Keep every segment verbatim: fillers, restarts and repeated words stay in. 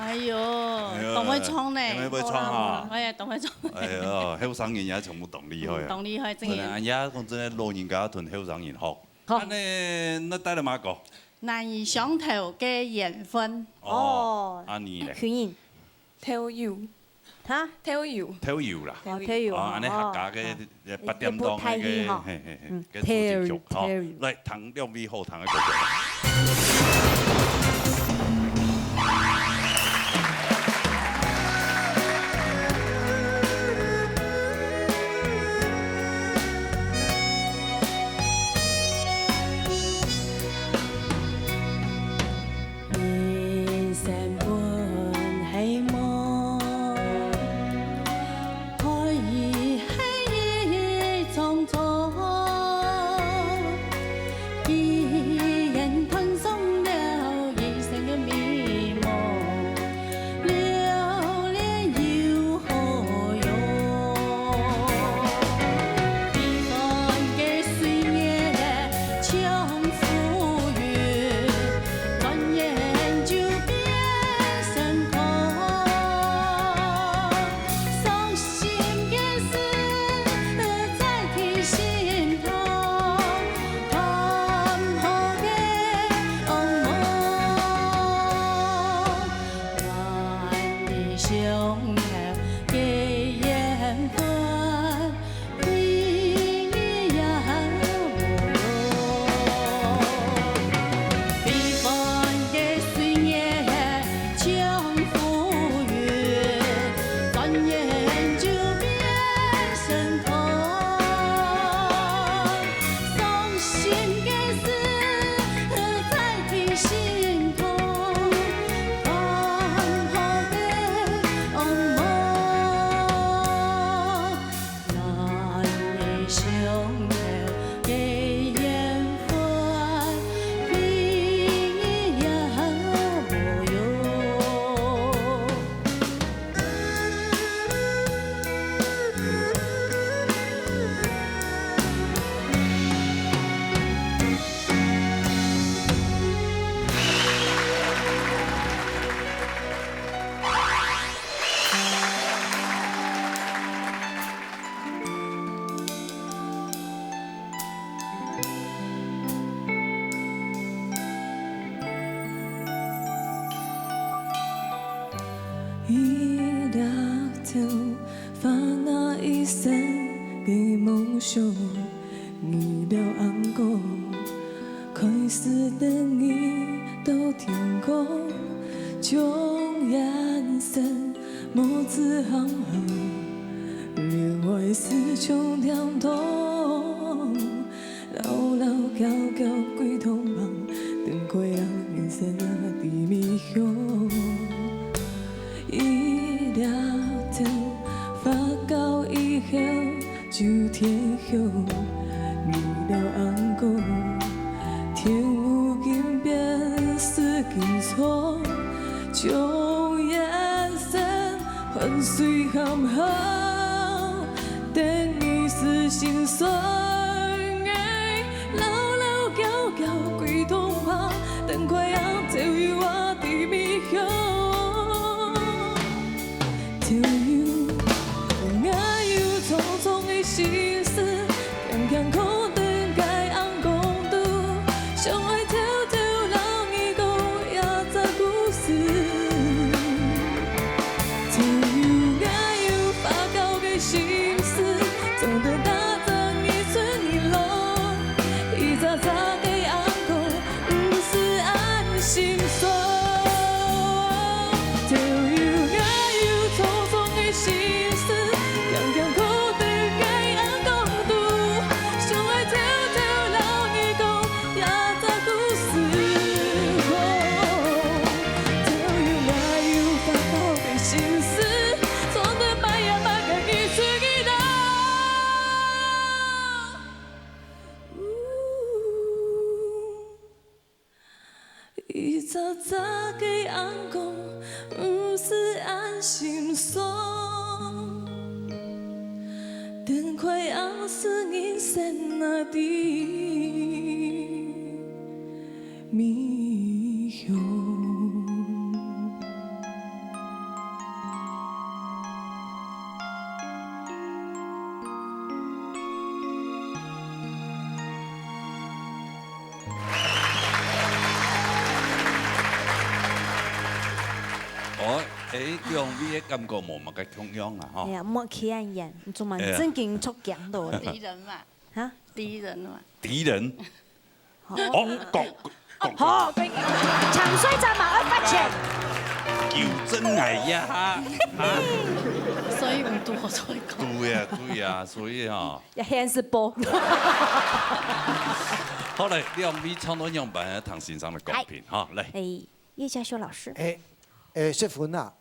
哎喲，哎喲，當會唱呢。當會唱哈。哎，當會唱。哎喲，後生人也全部當厲害啊。嗯，當厲害，真个。真个，哎呀，講真个，老人家同後生人學。好。恁呢，那帶了麼个？難以相投个緣分。哦，哦。啊，你呢？群英。豆油。哈？豆油。豆油啦。哦，豆油哦，啊。恁呢客家个哦。 呃，八點檔个，一部台語吼。嘿，嘿，嘿，嗯，个主題曲，豆油，吼。豆油。來，聽兩位好聽个歌曲。 人生本係夢，開始係一場夢。既然斷送了一生个美夢，留戀又 何用？悲歡个歲月像浮雲，轉眼就變成空。傷心个事在提心頭，淡薄个夢。 難以相投个緣分，比你也無用。悲歡个歲月像浮雲，轉眼就變成空。 傷心个事在提心頭，淡薄个夢，難以相投个緣分，比你也無用。 一粒豆，發芽一生个夢想。你了尪公，開始等你到天光，將緣生無知行行，戀愛思想顛倒。 老老嬌嬌歸洞房，等開紅人生啊知味香。一粒豆發酵以後就天香，你了尪公，天無金變是金錯，將緣生 汗水含好，等你是心酸。老老嬌嬌歸洞房，等開紅豆油啊知味香。豆油，𠊎有重重个心事， 強強靠等个尪公肚，想愛偷偷摎你講一隻故事。只有𠊎有發酵个心事，總得打著你出你落，一隻隻个尪公， 毋使恁心酸。豆油，𠊎有重重个心事，強強靠等个尪公肚，想愛偷偷摎你講一隻故事。豆油，𠊎有發酵个心事，總得擺啊擺个你出你落。 一隻隻个尪公，毋使恁心酸。等開紅是人生啊知味香。兩位个感覺無麼个共樣啊，吼。哎呀，莫企恁遠，你做麼哎呀正經著驚到咧？敵人嘛，哈？敵人嘛。敵人？好，哦，講，講，好，講。搶水站嘛，愛罰錢。糾正𠊎呀，啊。所以毋拄好做一個。對呀，對呀，所以吼。也現實報。好，來，兩位唱到樣般，聽先生个講評，哈，來。哎，葉嘉修老師。哎，哎，淑芬啊，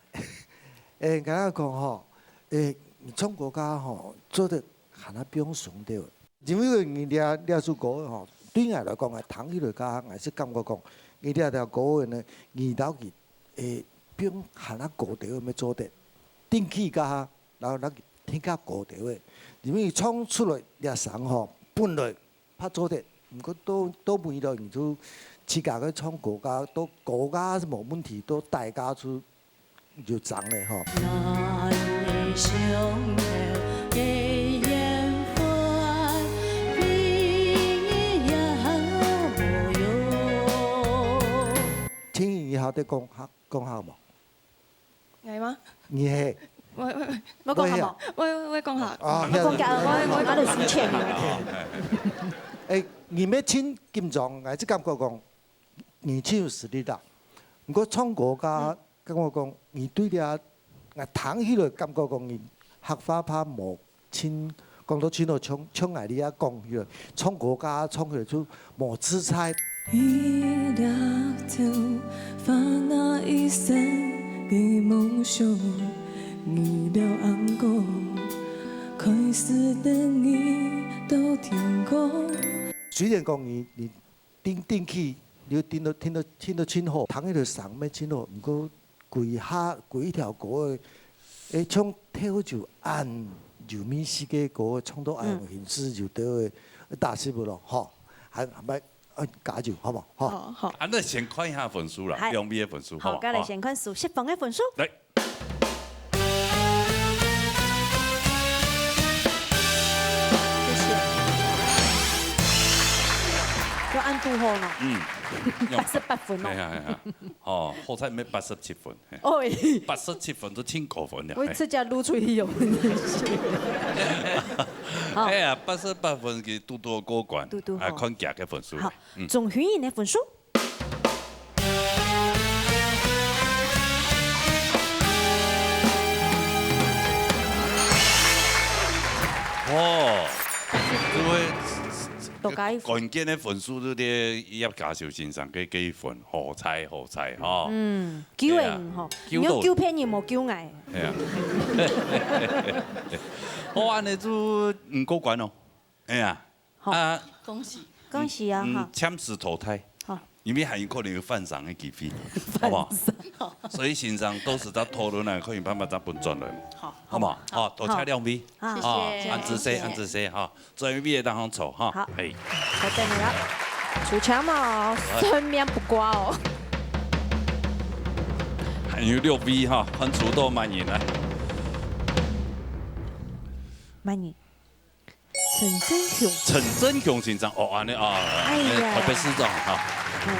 哎，𠊎講吼，哎，你唱歌家吼，做得 還較放鬆兜。因為你這，這首歌吼，對𠊎來講，𠊎聽起來个，𠊎係感覺講，你這條歌呢，你到底，誒，放還較高兜个乜做得，定起个，然後咱聽較高兜个，因為唱出來這聲吼，本來較做得，毋過到，到尾了，你就自家个唱高个，到高个係無問題，到低个就 就正咧吼。請問你曉得講客，講客無？𠊎嗎？你係？我，我，我講客無？對呀。我，我，我講客。啊，我講客，我，我就輸錢了。誒，你乜盡緊張，𠊎就感覺講，你盡有實力啦。毋過唱歌个，嗯。 跟我講，你對這，𠊎聽起來感覺講你客話怕無盡，講到盡好，像，像𠊎這講起來，唱歌个唱起來就無自在。一粒豆，發那一生的夢想，一粒紅光，開始等你到天光。雖然講你，你 定，定期，你定到，定到，定到盡好，聽起來聲乜盡好，毋過歸下，歸一條歌个，誒，像跳就恁有味緒个歌，唱到恁有興致，有兜个打死不咯，吼，還，還愛，愛加油，好無？吼。好，好。啊，那先看一下分數啦，嗨。兩位个分數，好，好無？再來先看蘇錫芳个分數。來。 謝謝。要按度吼呢？嗯。八十八分哦。哎呀，哎呀，哦，好彩毋係八十七分，嘿。哦。八十七分都盡高分了，我自家擼出去有問題。好。哎呀，八十八分佢堵堵過關，堵堵好。啊，看佢个分數。好，嗯。鍾欣瑩个分數。 哦，就係多加一分。關鍵个分數，就係葉嘉修先生个，个一分，好彩，好彩，吼。嗯，救人吼，對啊，救到。你要救別人，莫救𠊎。係啊。好，恁樣就，嗯，過關咯。哎呀， 好。啊，恭喜。恭喜啊，嗯，哈。暫時淘汰。好。因為還有可能有翻身个機會，好不好？翻身。所以先生，到時再討論啊，看有辦法再分轉來。好。好不好？好，多謝兩位。好。啊，謝謝。恁仔細，謝謝。恁仔細哈，最後一位當中坐哈。好。嘿。好，等你了。出槍嘛哦，好。順便八卦哦。還有六位哈，看出到滿人來。滿人。 陳振雄。陳振雄先生，哦，恁樣啊，哎呀。台北市長哈，嗯。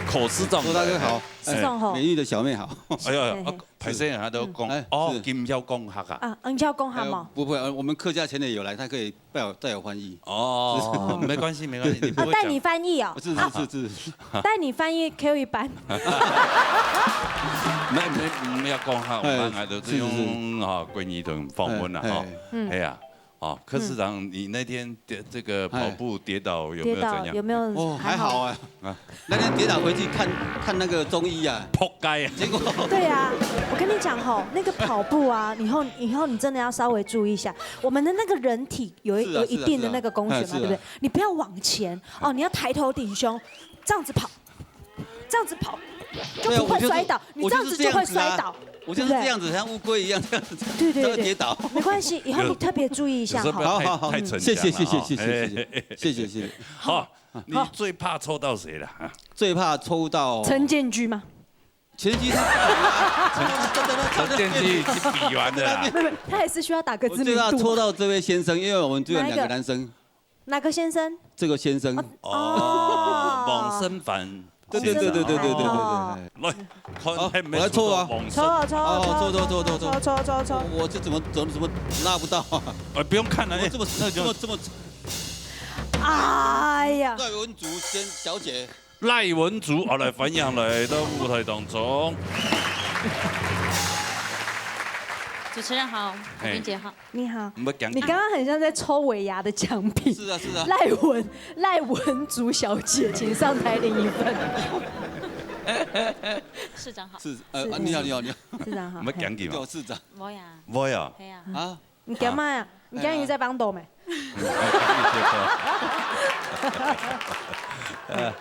柯市長。蘇大哥好，市長好。哎，美玉的小妹好。哎呀，嘿，嘿。啊，歹勢啊，都講，哎，哦，是。今朝講客啊。啊，今朝講客嘛。哎，不會，呃，我們客家前輩有來，他可以代我，代我翻譯。哦，沒關係，沒關係，你不會講。啊，代你翻譯哦。是，是，是，是。代你翻譯Q一班。沒，沒，沒有講客，我們哎，還都是用，是，是，是。啊，國語的訪問啊，哎，哈。哎。嗯。哎呀。 哦，柯市長，嗯。你那天跌，這個跑步跌倒有沒有怎樣？跌倒有沒有？哦，還好。還好啊。啊。那天跌倒回去看，看那個中醫啊。仆街啊。結果對啊，我跟你講吼，那個跑步啊，以後，以後你真的要稍微注意一下。我們的那個人體有一，是啊，有一定的那個工學嘛，是啊，是啊。對不對？你不要往前，哦，你要抬頭挺胸，這樣子跑。 這樣子跑，就不會摔倒。對啊，我就是，你這樣子就會摔倒，我就是這樣子啊，我就是這樣子，對不對？像烏龜一樣這樣子，對，對，對。才會跌倒。沒關係，以後你特別注意一下哈。有時候不要太，好，好，好。太逞強了哈。謝謝，謝謝，謝謝，謝謝，謝謝，謝謝。好，你最怕抽到誰了啊？最怕抽到陳建钧嗎？陳建钧他，陳建钧是比完的啦。沒有，沒有，他還是需要打個知名度。我最怕抽到這位先生，因為我們只有兩個男生。哪一個？ 哪個先生？這個先生。哦，哦。王勝凡对对对对对对对对对。来，看好，我来抽啊。黑面抽到黄色。抽啊抽啊好，抽抽抽抽抽抽抽抽。我这怎么怎么怎么拉不到啊？哎，不用看了，我这么哎，这么这么，哎呀，赖文竹先小姐，赖文竹，好，来，欢迎来到舞台当中。主持人好，嘿文姐好。你好，我们讲你刚刚很像在抽尾牙的奖品。是啊是啊，赖文赖文竹小姐，请上台领一份。市长好。是呃啊你好你好你好，市长好我，们讲几嘛对我？市长我呀，我呀，哎呀，啊，你干嘛呀？你刚刚在帮斗没？呃，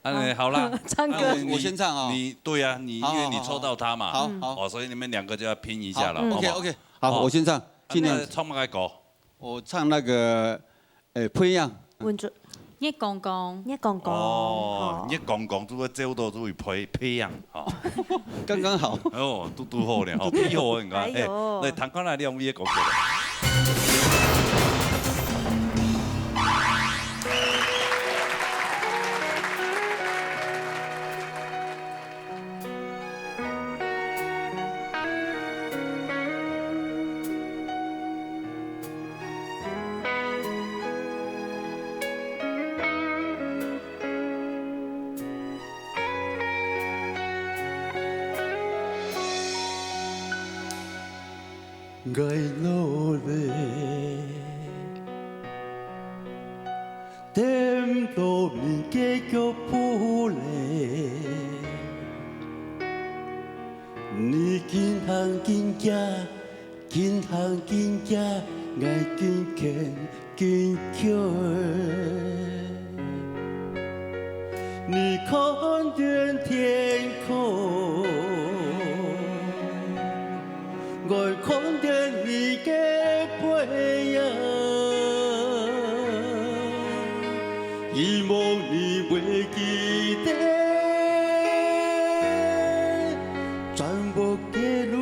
啊，好啦，唱歌啊你我先唱啊你对啊，你因好为你抽到他嘛，好好哦，所以你们两个就要拼一下了，好好不好？ ，OK OK，好，我先唱，尽量那唱哪个歌？我唱那个，呃，培养，文竹，月光光，月光光，哦，好月光光都会走到都会培培养哦，刚刚好。哦，嘟嘟好呢，哦，皮好你看，哎呦哎，来，弹看来两位的歌曲。 𠊎努力，踮到你个腳步咧。你緊行緊行，緊行緊行，𠊎緊行緊行。你看見天空， 𠊎看見你个背影，希望你會記得轉屋个路。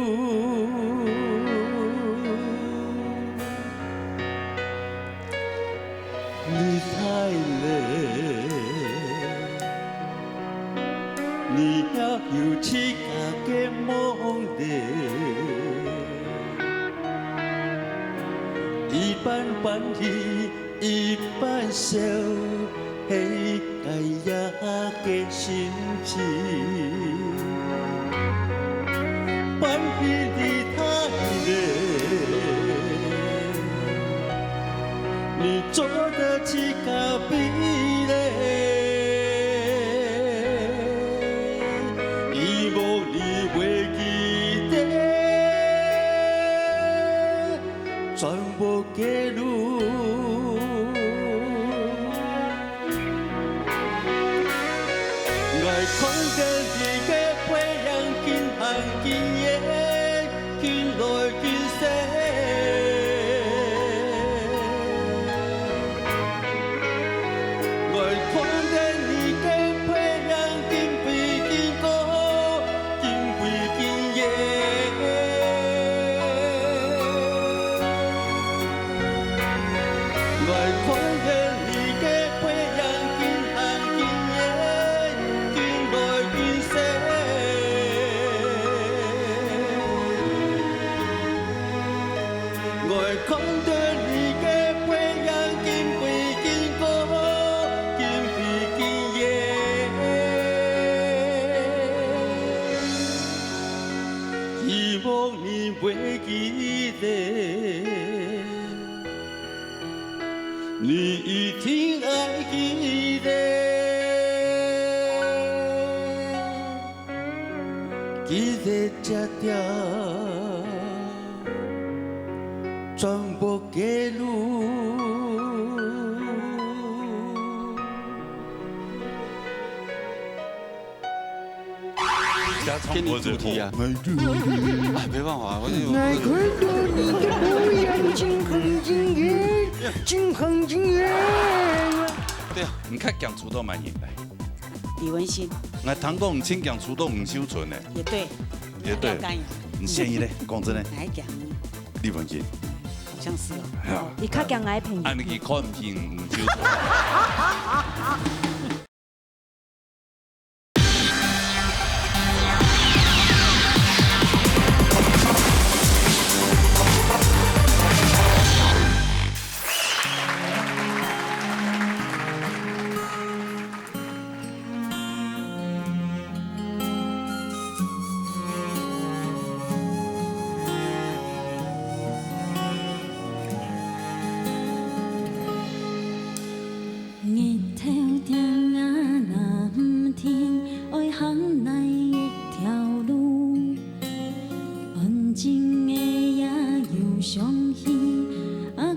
你大咧， 你也有自家个夢咧，一半歡喜，一半愁，係恁樣个心情。歡喜你大咧， 你做得自家飛咧，希望你會記得轉屋个路。𠊎看見你个背影緊行緊遠， 緊來緊細。𠊎看見你个背影緊飛緊高，緊飛緊遠。𠊎看見你个背影緊行緊遠，緊來緊細。 𠊎看見你个背影緊飛緊高，緊飛緊遠。希望你會記得，你一定愛記得。 記得這條轉屋个路。加唱歌给你主题啊哎，哎，没办法，我就我看到你的模样，真很惊艳，真很惊艳。对啊，你較驚出到麼人來？李文心𠊎聽講你盡驚出到吳秀春呢，也對，也對要。幹呀，你選一个，講真的，哪一講？李文心，好像是哦。係啊，你較驚𠊎朋友啊，。你去看毋起吳秀春。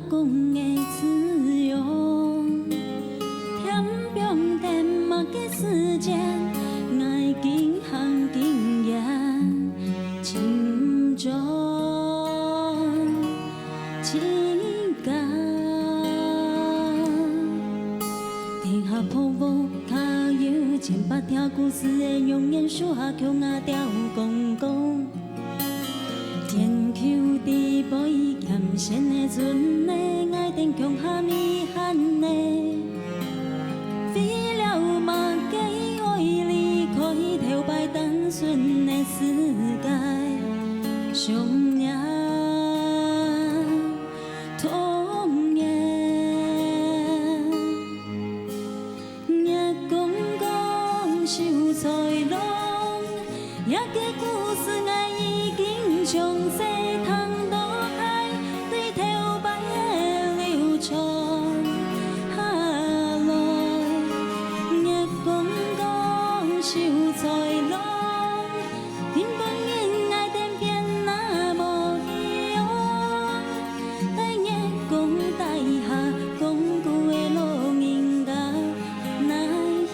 光个滋養，添放等麼个時節，𠊎今行今遠尋轉自家。天下泡沫較有千百條故事个容顏，樹下共下吊光光。 天球底背，鹹鮮个船仔，𠊎等共下遺憾个。為了麼个愛離開頭擺單純个世界，想念童年。 月光光，秀才郎，這个故事𠊎已經從細聽到大，對頭擺个流傳下來。月光光，秀才郎， 今晡日𠊎等變哪無樣，在月光底下講古个老人家哪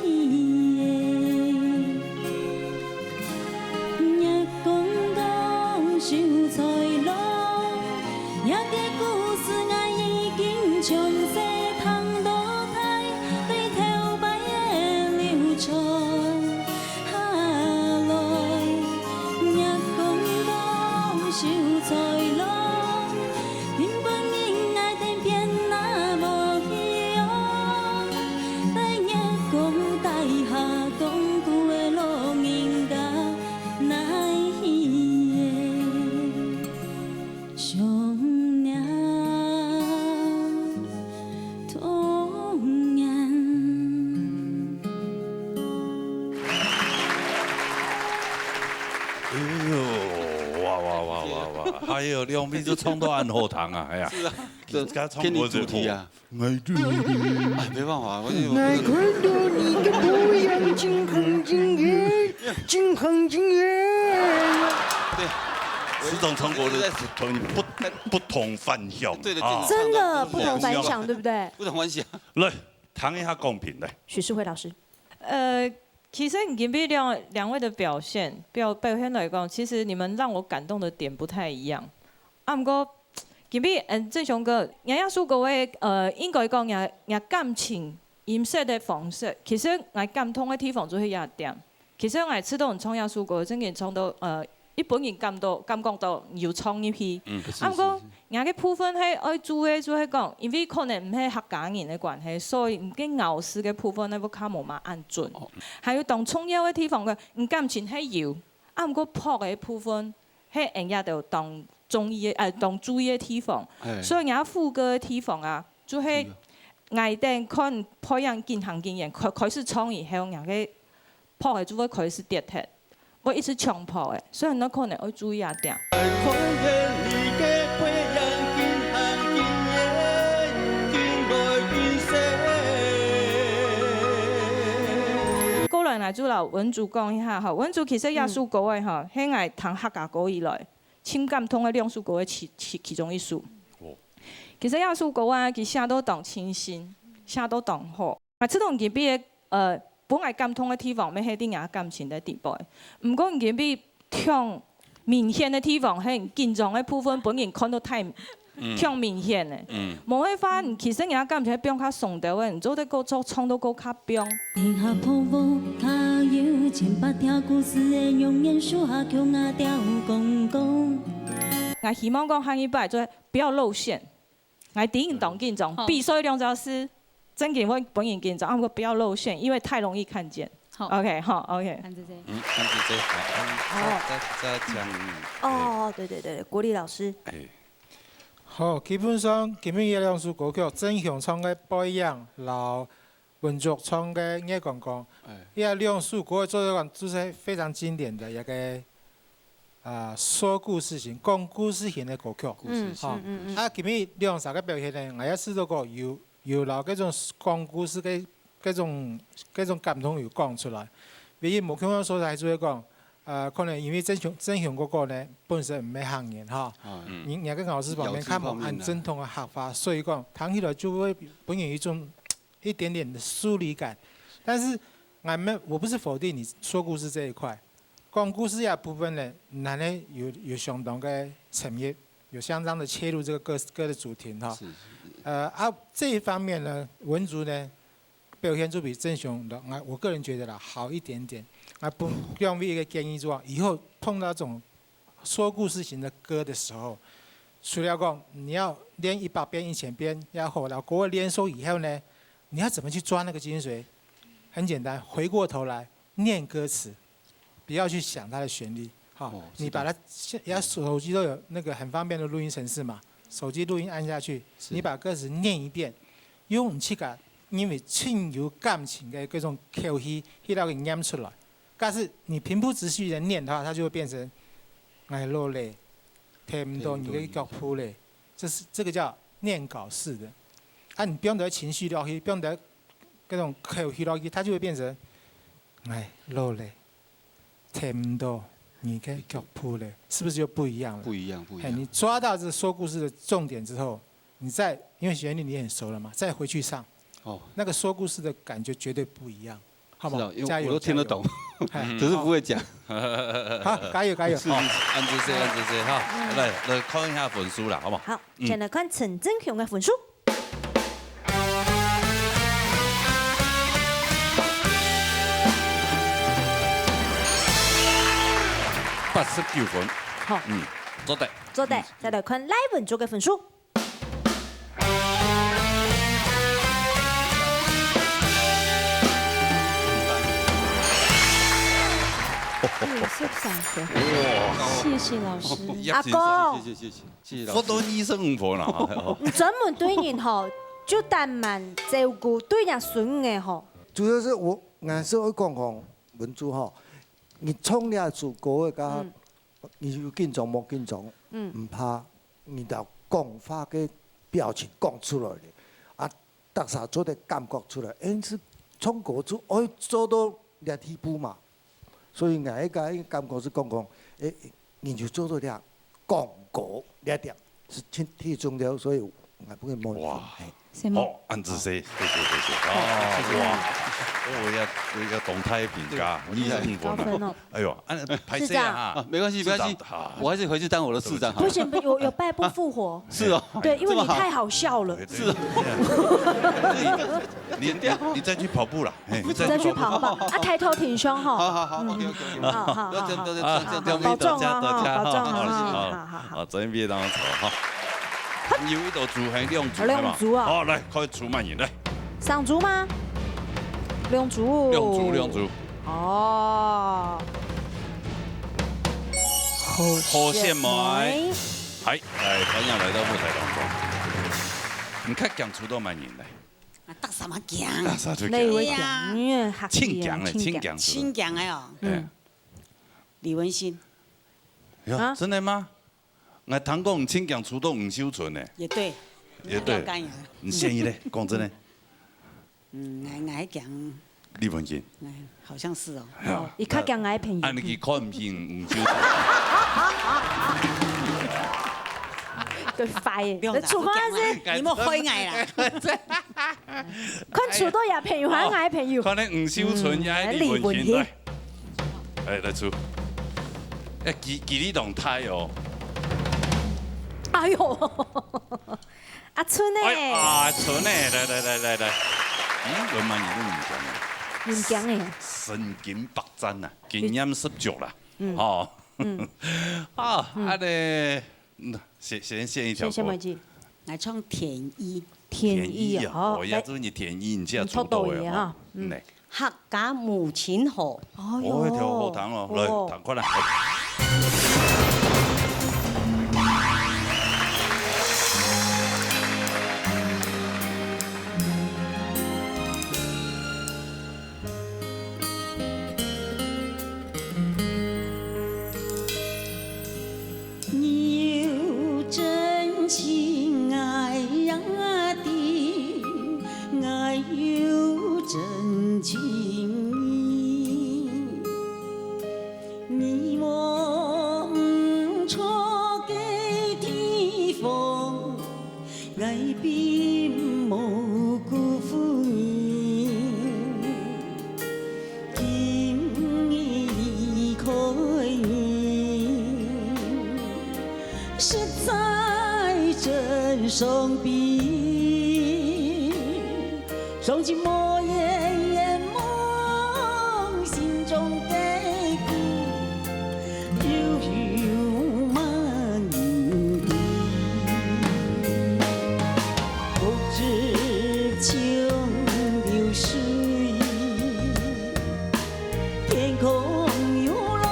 去个？月光光，秀才郎，這个故事𠊎已經從細聽到大，對頭擺个流傳 下來。月光光，秀才郎，今晡日𠊎等變哪無樣，在月光底下講古个老人家哪去个？ 想念童年。哎呦，哇哇哇哇哇！哎呦，兩位都唱到恁好聽啊，哎呀，是啊，這自家唱偏離歌就主題啊。好。哎，對對對對。哎，沒辦法，我我看到你的模樣，真很驚豔，真很驚豔。對，時常唱歌都很不不同凡響。對的，啊對的真的不同凡響，對不對？不同凡響。來，聽一下光平來。許世輝老師，呃，其實你今天兩兩位的表現表表現來講，其實你們讓我感動的點不太一樣。啊，毋過今天嗯，振雄哥，你這首歌个呃，應該講你你感情音色的方式，其實𠊎感動的地方就係這點。其實𠊎知道你唱這首歌，正經唱到呃，一般人感到感覺到有唱入去。嗯，啊，毋過𠊎个部分係愛注意，就係講，因為可能毋係客家人的關係，所以你个咬字个部分呢，會較無嘛恁準。還有當重要的地方个，你感情係有，啊，毋過拍的部分係人家都當中意的，呃，當注意的地方。所以人家副歌的地方啊，就係𠊎等看配音緊行緊遠，開開始唱以後，人个拍的就會開始跌忒。 會一直重播个，所以你可能愛注意啊點。過來呢，就摎文竹講一下哈，文竹其實這首歌个哈，係𠊎聽客家歌以來，盡感動个兩首歌个其其其中一首。其實這首歌啊，佢寫到當清新，寫到當好。啊，這種特別个呃，分𠊎感動个地方，乜係在𠊎感情个底背。毋過你今日忒明顯个地方，係緊張个部分，分人看到太忒明顯了。無个話，其實人家感情係放較鬆兜个，你做得過唱，唱到過較放。天下泡沫較有千百條故事个容顏，樹下共下吊光光。 𠊎希望講下一擺就係不要露餡。𠊎知你當緊張，比賽兩隻字，正經會分人緊張，啊，毋過不要露餡，因為太容易看見。好 OK，好，OK。看姐姐。嗯，看姐姐，好，再再再講。哦，對對對，國立老師，哎，好，基本上今日這兩首歌曲，振雄唱个《背影》，摎文竹唱个《月光光》，哎，這兩首歌做得講就是非常經典的一個啊說故事型、講故事型的歌曲。故事好，啊，今日兩儕个表現呢，𠊎也試到過有有摎這種講故事个這種這種感動有講出來。唯一無共樣所在就係講，呃，可能因為振雄，振雄哥哥呢，本身毋係客人哈，啊，嗯。你，你跟老師旁邊看無恁正統个客話，所以講，聽起來就會分人一種一點點的疏離感。但是，俺們，我不是否定你說故事這一塊，講故事這部分呢，難呢有，有相當个深入，有相當的切入這個歌，歌的主題哈。是，是。呃，啊，這一方面呢，文竹呢，表現就比振雄的，啊，我個人覺得啦，好一點點。啊，分兩位一個建議之外，以後碰到這種說故事型的歌的時候，除了講你要練一百遍、一千遍也好，然後歌練熟以後呢，你要怎麼去抓那個精髓？很簡單，回過頭來念歌詞，不要去想它的旋律。好，哦，是的。你把它現，現在手機都有那個很方便的錄音程式嘛，手機錄音按下去，是。你把歌詞念一遍，用你自家認為盡有感情的這種口氣，去那個念出來。假使你平鋪直敘的念的話，它就會變成，哎，落淚，聽毋到你的腳步咧。這是，這個叫念稿式的。啊，你不用得情緒落去，不用得那種口氣落去，它就會變成，哎，落淚，聽毋到你的腳步咧，是不是就不一樣了？不一樣，不一樣。嘿，你抓到這說故事的重點之後，你再，因為旋律你很熟了嘛，再回去唱，哦。那個說故事的感覺絕對不一樣，好嗎？是啊，因為加油，我都聽得懂，加油。嘿，只是不會講。好，加油，加油。是，是，是。恁仔細，恁仔細哈。來，來看一下分數啦，好不好？好，嗯。先來看陳振雄个分數。八十九分。好。嗯，做得。做得，嗯。再來看賴文竹个分數。五十三分。哇。謝謝老師。阿公，謝謝，謝謝，謝謝老師。不多二十五分啦。你專門對人吼，就當滿照顧，對人孫个吼。主要是我，𠊎係會講吼，文竹吼，你唱這首歌个，嗯。你有緊張無緊張，嗯。毋怕，你就講話个表情講出來咧，啊，大家做得感覺出來，因為唱歌就愛做到這地步嘛。所以𠊎个感覺係講講，誒，你就做到這講歌這點係最，最重要，所以𠊎分佢滿分。哇。嘿。 什麼？哦，恁仔細，謝謝，謝謝。哦，哇，我要，我要動態評價，二十五分啊。高分哦。哎喲，恁，敗勢啊哈。啊，沒關係，沒關係，市長，啊。我還是回去當我的市長好了。不行，不，我有敗不復活。是哦。對，因為你太好笑了。這麼好。是哦。你，你，你再去跑步啦，嘿，你再去跑步。你再去跑好不好？啊，抬頭挺胸哈。好，好，好，嗯。OK，OK，OK。好，好，好。不要這樣，不要這樣，好，好，這樣，這樣，保重啊，保重啊，好，好，好，好。 啊，準備當中哈。有一道竹還兩竹，兩竹啊。好，來，看竹滿人，來。雙竹嗎？兩竹。兩竹，兩竹。哦。好，好，選妹。妹。嗨，來，歡迎來到舞台當中。你較驚出到麼人來？啊，大家嘛驚。大家就驚。哪位驚？哎呀。因為客氣啊，盡驚咧，盡驚。盡驚个哦。嗯。李文星。喲，啊？真的嗎？ 𠊎聽講你盡驚出到吳秀春呢。也對。也對。了解啊。你先意咧，講真的。嗯，𠊎，𠊎驚。李文星。哎，好像是哦。哎呀，哦，佢較驚𠊎朋友。恁樣佢看毋起吳秀春。對，壞耶。不用啦，那處罰是，不講啦，你莫害𠊎啦。看處到也朋友，還愛朋友。看來吳秀春也係李文星，嗯，李文星。來。哎，來出。哎，佢，佢力量大哦。哎喲，阿春呢？哎，阿春呢？來，來，來，來，來。咦，文滿你都毋驚啊？毋驚欸。身經百戰啊，經驗十足啦。嗯。哦。嗯。啊，嗯。恁樣，嗯，先，先選一條歌。先，先麼个？來唱天意。天意啊，天意啊，好，哦，也來。祝你天意，你這下出道个哈。你讀到位啊，哈。嗯。嗯，來。 客家母親河。哎喲。哦，這條好聽哦，來，哦。聽看啊。今無辜負你，今已離開你，實在真傷悲。傷盡無言，眼望心中悲苦。 悠悠滿地，不知秋流水，天空又落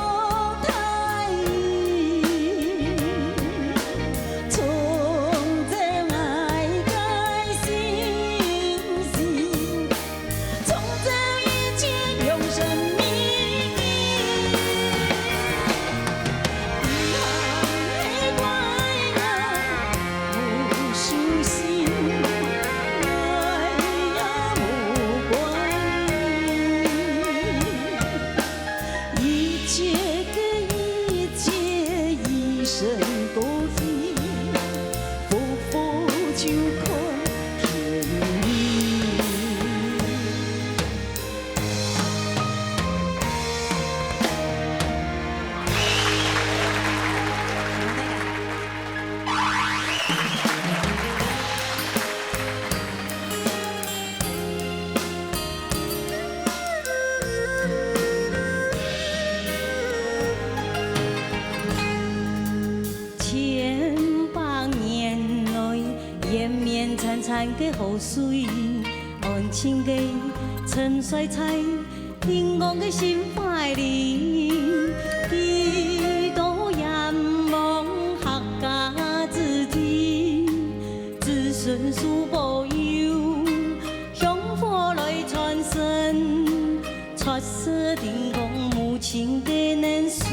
大雨。沖走𠊎个信心， 沖走一切用生命。你還係怪𠊎無死心，𠊎也無怪你。一切个一切，一生過去，浮浮就看天明。 千百年來，延綿潺潺个河水，安靜个沉睡在 平安个心懷裡，幾多雁望客家之地，子孫續保佑，香火來傳承，傳世叮噹母親个能水。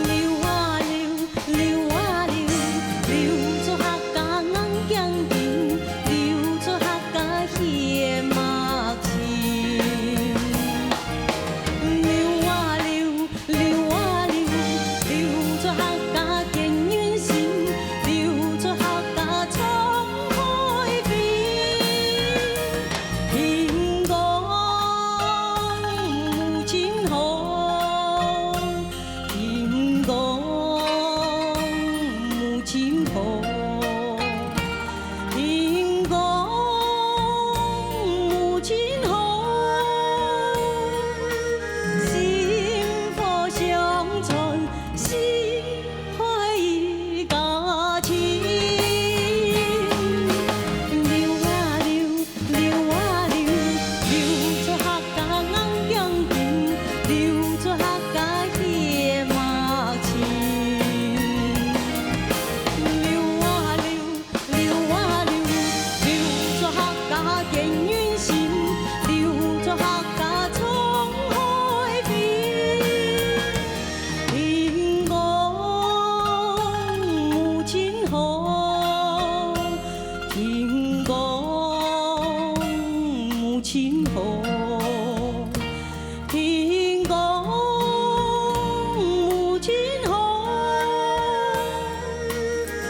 流啊流， 流啊流，流出客家硬頸筋，流出客家血脈情。流啊流，流啊流，流出客家堅韌心，流出客家創開飛。平安母親好。 天公母親好，天公母親好，薪火相傳，四海家親。流啊流， 流啊流，流出客家硬頸筋，流出客家血脈情。流啊流，流啊流，流出客家堅韌心，流出客家創開飛。 天公母親好，天公母親好，天公母親好，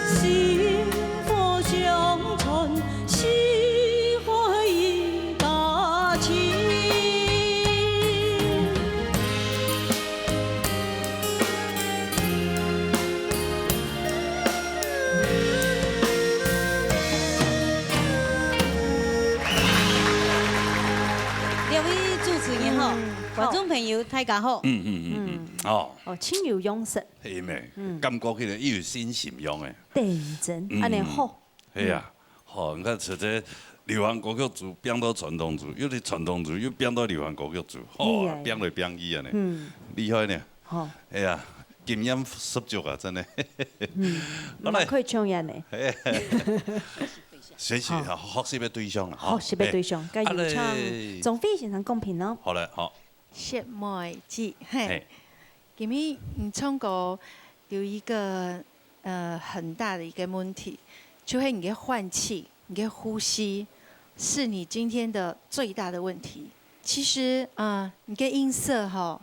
薪火相傳，四海家親。 兩位主持人好，嗯，觀眾朋友大家好。嗯，嗯，嗯，嗯，好。哦，哦，盡有樣式。係咩？嗯。感覺起來又有信心樣誒。對，真，嗯。恁樣好。 係啊，吼，你看，像這流行歌曲組變到傳統組，又係傳統組又變到流行歌曲組，吼，係啊。變來變去恁樣，嗯。厲害呢。好。哎呀，經驗十足啊，真的。嗯，好嘞。蠻會唱呀呢。嘿。學習，好。學習个對象啊，吼。學習个對象，嘿。該有請啊嘞。鍾輝先生講評咯。好嘞，好。雪梅姐，嘿。嘿。今日你唱歌有一個 呃，很大的一個問題，就係你个換氣、你个呼吸，是你今天的最大的問題。其實，呃，你个音色吼，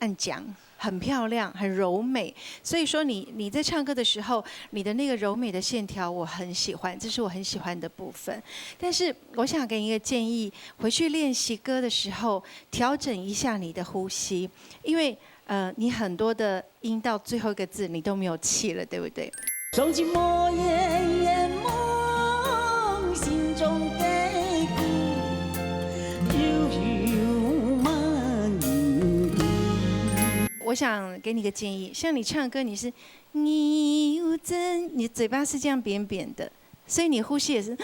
恁靚，很漂亮，很柔美。所以说你，你在唱歌的时候，你的那个柔美的线条我很喜欢，这是我很喜欢的部分。但是我想给你一个建议，回去练习歌的时候，调整一下你的呼吸，因为，呃，你很多的音到最后一个字你都没有气了，对不对？ 我想给你个建议，像你唱歌，你是你有真，你嘴巴是这样扁扁的，所以你呼吸也是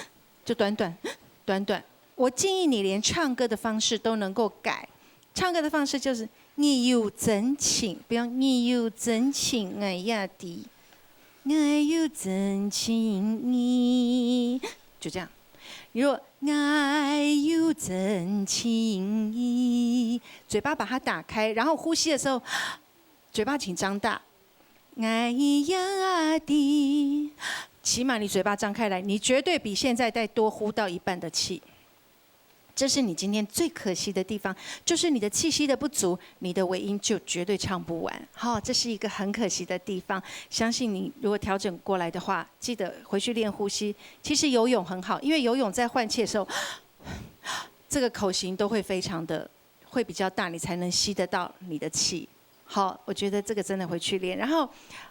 就短短短短。我建议你连唱歌的方式都能够改，唱歌的方式就是你有真情，不用你有真情，哎呀的，我有真情你，就这样。如果我有真情你，嘴巴把它打开，然后呼吸的时候，嘴巴请张大。哎呀的，起码你嘴巴张开来，你绝对比现在再多呼到一半的气。这是你今天最可惜的地方，就是你的气息的不足，你的尾音就绝对唱不完。哈，这是一个很可惜的地方。相信你如果调整过来的话，记得回去练呼吸。其实游泳很好，因为游泳在换气的时候，这个口型都会非常的，会比较大，你才能吸得到你的气。好，我觉得这个真的回去练。然后，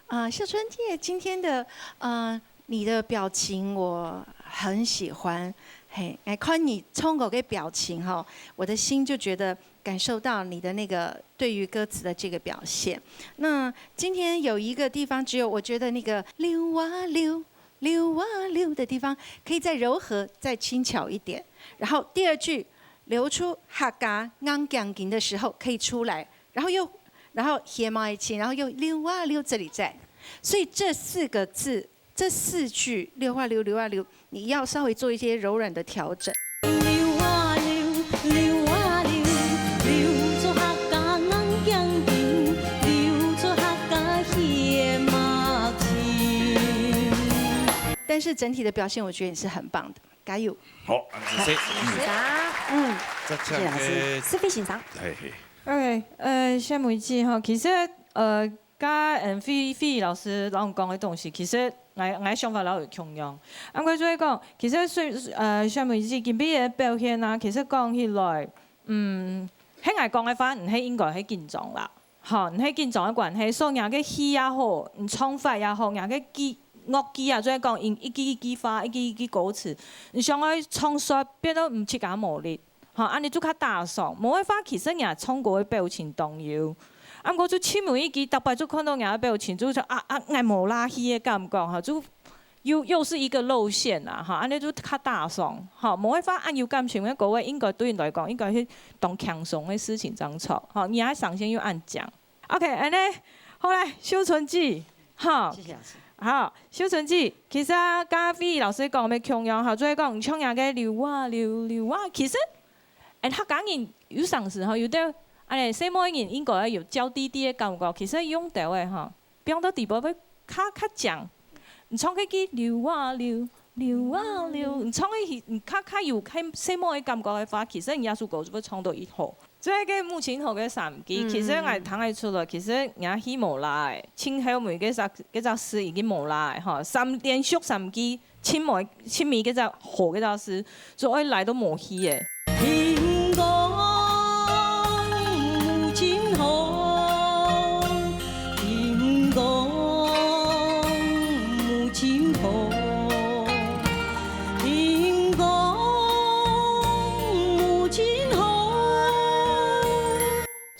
呃，秀春姐今天的，呃，你的表情我很喜欢，嘿，来看你唱歌的表情哈，我的心就觉得感受到你的那个对于歌词的这个表现。那今天有一个地方只有我觉得那个溜啊溜，溜啊溜的地方，可以再柔和、再轻巧一点。然后第二句流出客家硬頸筋的时候可以出来，然后又，然后斜毛一轻，然后又溜啊溜这里在。所以这四个字，这四句溜啊溜，溜啊溜，你要稍微做一些柔软的调整。 但是整体的表现，我觉得你是很棒的，加油！好，恁仔細。先生，嗯，再請个，謝謝老師。思菲先生。嘿嘿。OK，呃，謝梅姊吼，其實，呃，佮，嗯，菲，菲老師摎講个東西，其實𠊎，𠊎想法摎佢共樣。啊，𠊎就係講，其實雖，呃，謝梅姊今晡日个表現啊，其實講起來，嗯，係𠊎講个話，毋係應該係緊張啦。 吼，你係緊張个關係，所以若个氣也好，你唱法也好，若个技，樂器啊，就係講一，一句一句話，一句一句歌詞，你想愛唱煞變到毋自家無力，吼，恁呢就較打爽。無个話，其實若唱歌个表情當有，啊，毋過就盡尾一句，逐擺就看到若个表情，就想啊，啊，𠊎無力氣个感覺，吼，就 又，又係一個露餡啊，哈，恁呢就較打爽，哈，無个話，恁有感情个歌个，應該對你來講，應該係當輕鬆个事情正著，哈，你還上線又恁靚。OK，恁呢，好來，秀春姊，哈，謝謝老師。好，秀春姊，其實啊，佮菲老師講个共樣，哈，就係講，像若个溜啊溜，溜啊，其實，𠊎客家人有常時吼，有兜，恁呢，細妹人應該愛有嬌滴滴个感覺，其實用兜个，哈， 放到底背會較，較靚。你唱該句溜啊溜，溜啊溜，你唱該句，你較，較有該細妹个感覺个話，其實你這首歌就會唱到一好。所以該母親河个三句，嗯。其實𠊎聽得出來，其實若氣無力个，盡後尾該隻，該隻字已經無力个，吼，三，連續三句， 盡尾，盡尾該隻河該隻字，就愛來到無去个。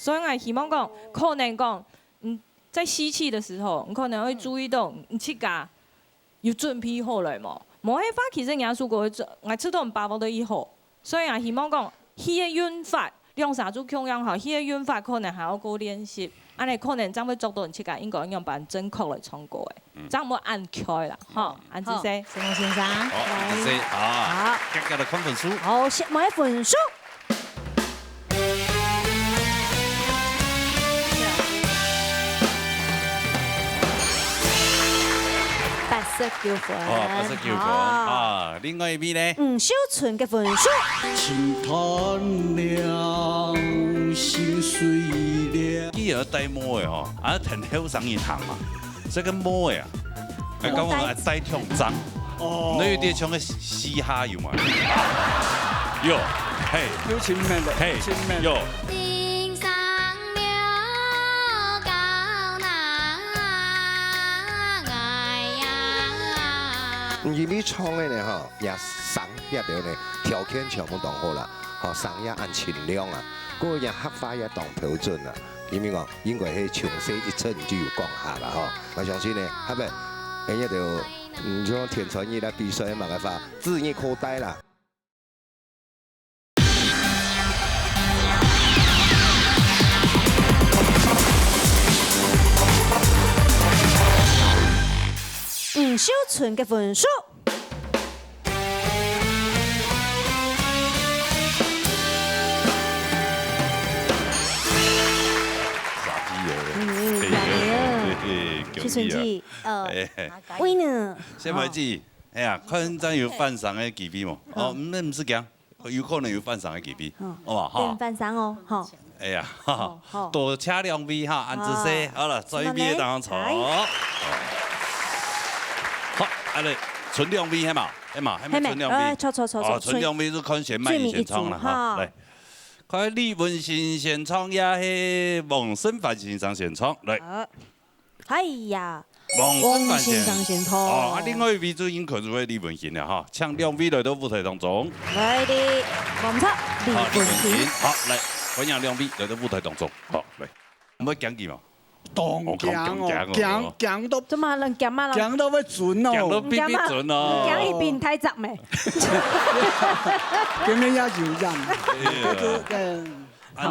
所以𠊎希望講，可能講，嗯，在吸氣个時候，你可能會注意到，嗯，自家 有準備好來無？無个話，其實若首歌，𠊎知道你把握到已好，所以𠊎希望講，氣个韻法，兩儕就共樣吼，氣个韻法可能還愛過練習，恁呢可能正會做到你自家應該仰般正確來唱歌个，嗯。正毋會恁𤸁啦，吼，嗯。恁仔細。好，成功先生。好，恁仔細啊。好。遽遽來看分數。好，先，無个分數。 八十九分。哦，八十九分。哦。啊，另外一位呢？吳秀春个分數。有戴帽仔吼，啊，跈後生人行嘛，這个帽仔啊，哎，講講啊，戴長張，哦，你有點像个嘻哈有嘛？有，嘿，有情面的，嘿，有情面的。有。因為唱个呢吼，也聲也了呢，條件全部當好啦，吼，聲也恁清亮啊，个人客話也當標準啊。 因為講，應該係從細一出就有講下啦吼。𠊎相信呢，下擺，哎，這兜，嗯，像田川義來比賽麼个話，指日可待啦。吳秀春个分數。 三題哦。嗯，嗯，嘿，嘿，嘿，嘿，嘿，恭喜啊。秀春姐，呃，哎，winner。先排姐，哎呀，看真有翻身个機會無？哦，嗯，毋使驚，有可能有翻身个機會，嗯，好吧，哈。等翻身哦，吼。哎呀，好，好。多謝兩位哈，恁仔細。好。好了，做一遍當中。來。好，啊，來，賰兩位，係嘛？係嘛？還無賰兩位。係咩？呃，錯，錯，錯，哦，錯，賰兩位就看選美先唱了哈。最尾一組，哈。來。 看李文新先唱，也係黃勝凡先生先唱，來。好。哎呀，黃勝凡先生先唱。哦，啊，另外一位就應該就係李文新了哈，請兩位來到舞台當中。來的，黃勝，李文新。好，李文新，好，來，歡迎兩位來到舞台當中。好，來，毋會驚佢嘛？ 當驚哦，哦，驚，驚哦。驚，驚到，做麼人驚嘛人？驚到會顫哦。驚到嗶嗶顫哦。驚佢比你大隻咩？今日也有影。哎呀。嗯，恁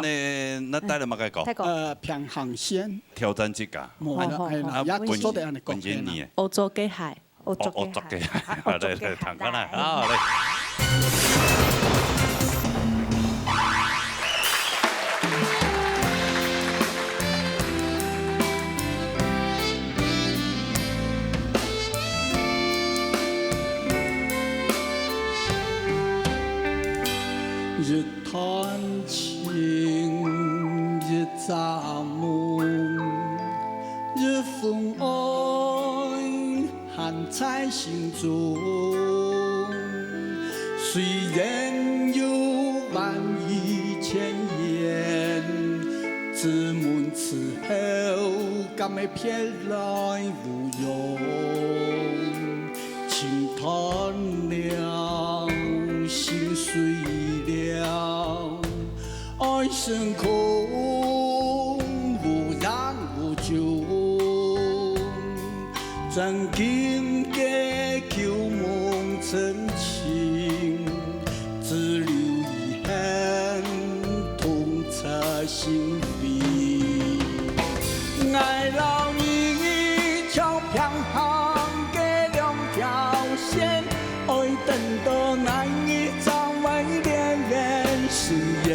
呢，該帶了麼个歌？泰國。呃，平行線。挑戰自家。無啦，哦，哎呀，哦，哦。也做得恁呢講，文，文心你。哎呀。歐洲个海。 哦，哦，做个好。做个好，來，來，來，彈過來，好，來。一段情，一場夢，一份愛， 還在心中。雖然有萬語千言，只問此後敢會別來無恙。情斷了，心碎了， 愛成空，無影無蹤。曾經个舊夢曾清，只留遺憾痛徹心扉。𠊎摎你像平行个兩條線， 愛等到哪日正會連連成緣？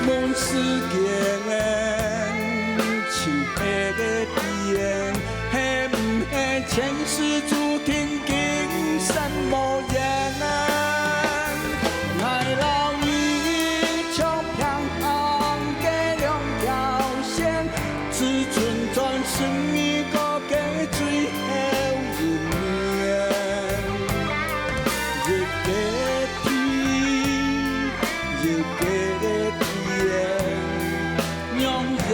問世間，情係个緣，係毋係前世注定今生無緣？𠊎摎你像平行个兩條線，只存轉身而過 个最後一面，一个天，一个天，讓人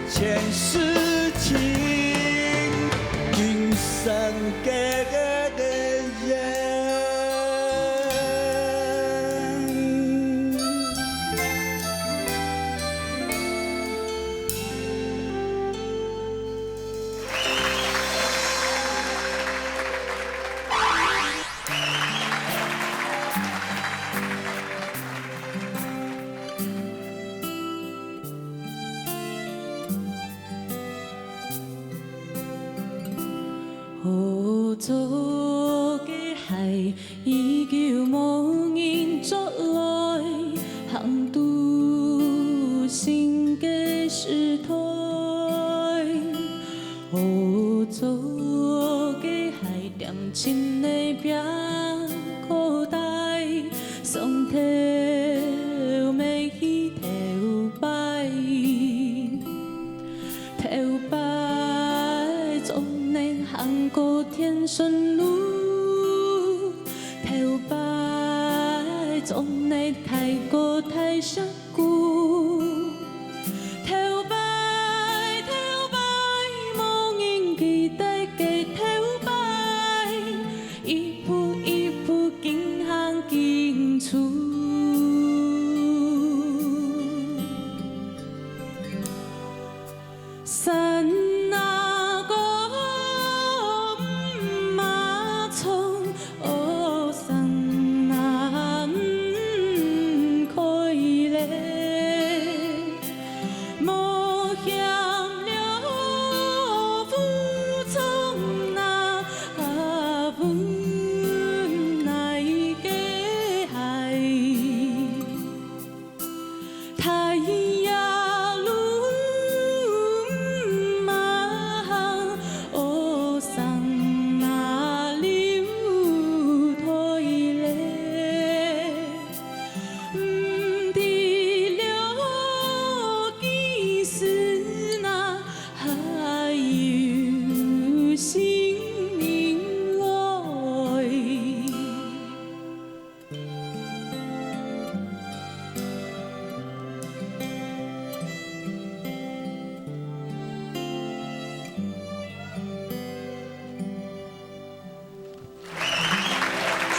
前世情，今生个緣。天顺路，頭擺總係大哥大叔姑，頭擺頭擺無人記得个頭擺，一步一步緊行緊出。 山那个马冲，哦，山那唔开咧，冒险了武松那，啊，分那个海。 太阳路马行，哦，上那里有退嘞？唔知了几时那还有新人来？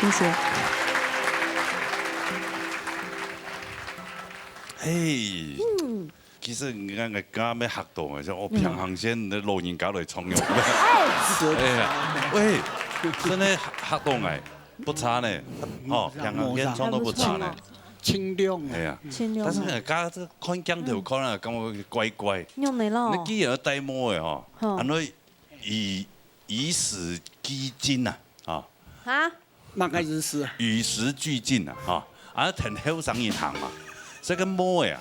谢谢。嘿，其实你看，我刚刚没吓到，说哦，平常时的老人家来唱歌。哎呀，喂，真的吓到哎，不差呢，哦，平常时唱都不差呢。清亮啊。哎呀，清亮啊。但是呢，刚刚这个看镜头看了，感觉怪怪。用的咯。你既然戴帽的吼，吼。安尼 与，与时俱进啊，啊。哈？哪个意思啊？与时俱进啊，哈。啊，同後生人行嘛，這个帽仔啊，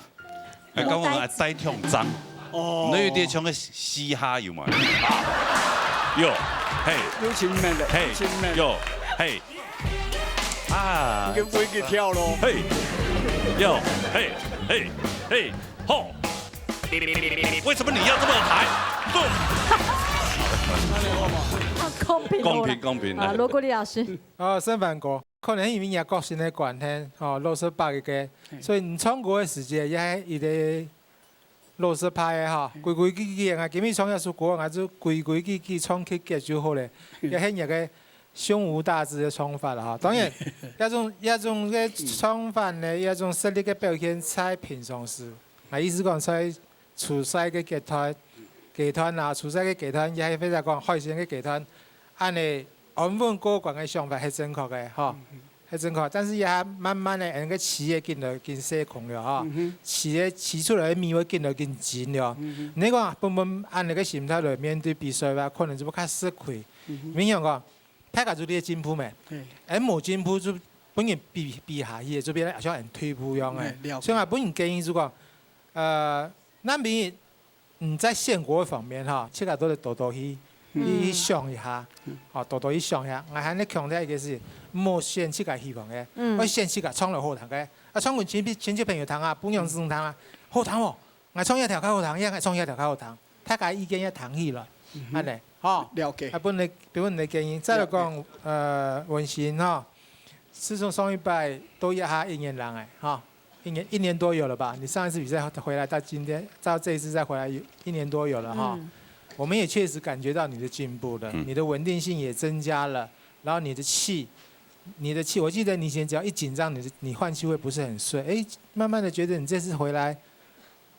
還講啊，戴長張。哦。你有點像个嘻哈有嘛？啊，有，嘿，有情面的，嘿，有情面的。有，嘿，啊，你跟飞机跳咯。嘿，有，嘿，嘿，嘿。 吼！为什么你要这么抬？动！公平，公平，公平，啊，来。罗国立老师。啊，沈凡哥，可能因为你个个性个关系，吼，老实白个，所以你唱歌个时节也一个老实派个哈，规规矩矩啊，今日唱一首歌，啊，就规规矩矩唱曲格就好了，也系你个胸无大志个唱法了哈。当然，这种，这种个唱法呢，这种实力个表现在平常时。 𠊎意思講，在出世个階段，階段啊，出世个階段，也係或者講海鮮个階段，恁呢安穩過關个想法係正確个，吼，係正確。但是也慢慢个，恁个起个緊來緊細空了，吼，起个起出來个味會緊來緊精了。你講本本恁呢个心態來面對比賽个話，可能就會較吃虧。明顯講，大家就在進步咩？哎，無進步就本人比比下去，就變得好像很退步樣哎。所以啊，本人建議就講， 呃，那你，你在選歌方面哈，自家都得多多去，去想一下，哦，多多去想一下。𠊎還愛強調一个事，莫選自家喜歡个，愛選自家唱了好聽个。啊，唱分親戚親戚朋友聽啊，分鄉親聽啊，好聽哦。𠊎唱這條較好聽，也𠊎唱這條較好聽，大家意見也聽起來，恁呢，吼。了解。啊，分你，分你建議。再來講，呃，文心哈， 自從上一擺到這下一年來，哎，哈，一年，一年多有了吧？你上一次比賽回來到今天，到這一次再回來有一年多有了哈。我們也確實感覺到你的進步了，你的穩定性也增加了，然後你的氣，你的氣，我記得你以前只要一緊張，你的，你換氣會不是很順，哎，慢慢的覺得你這次回來，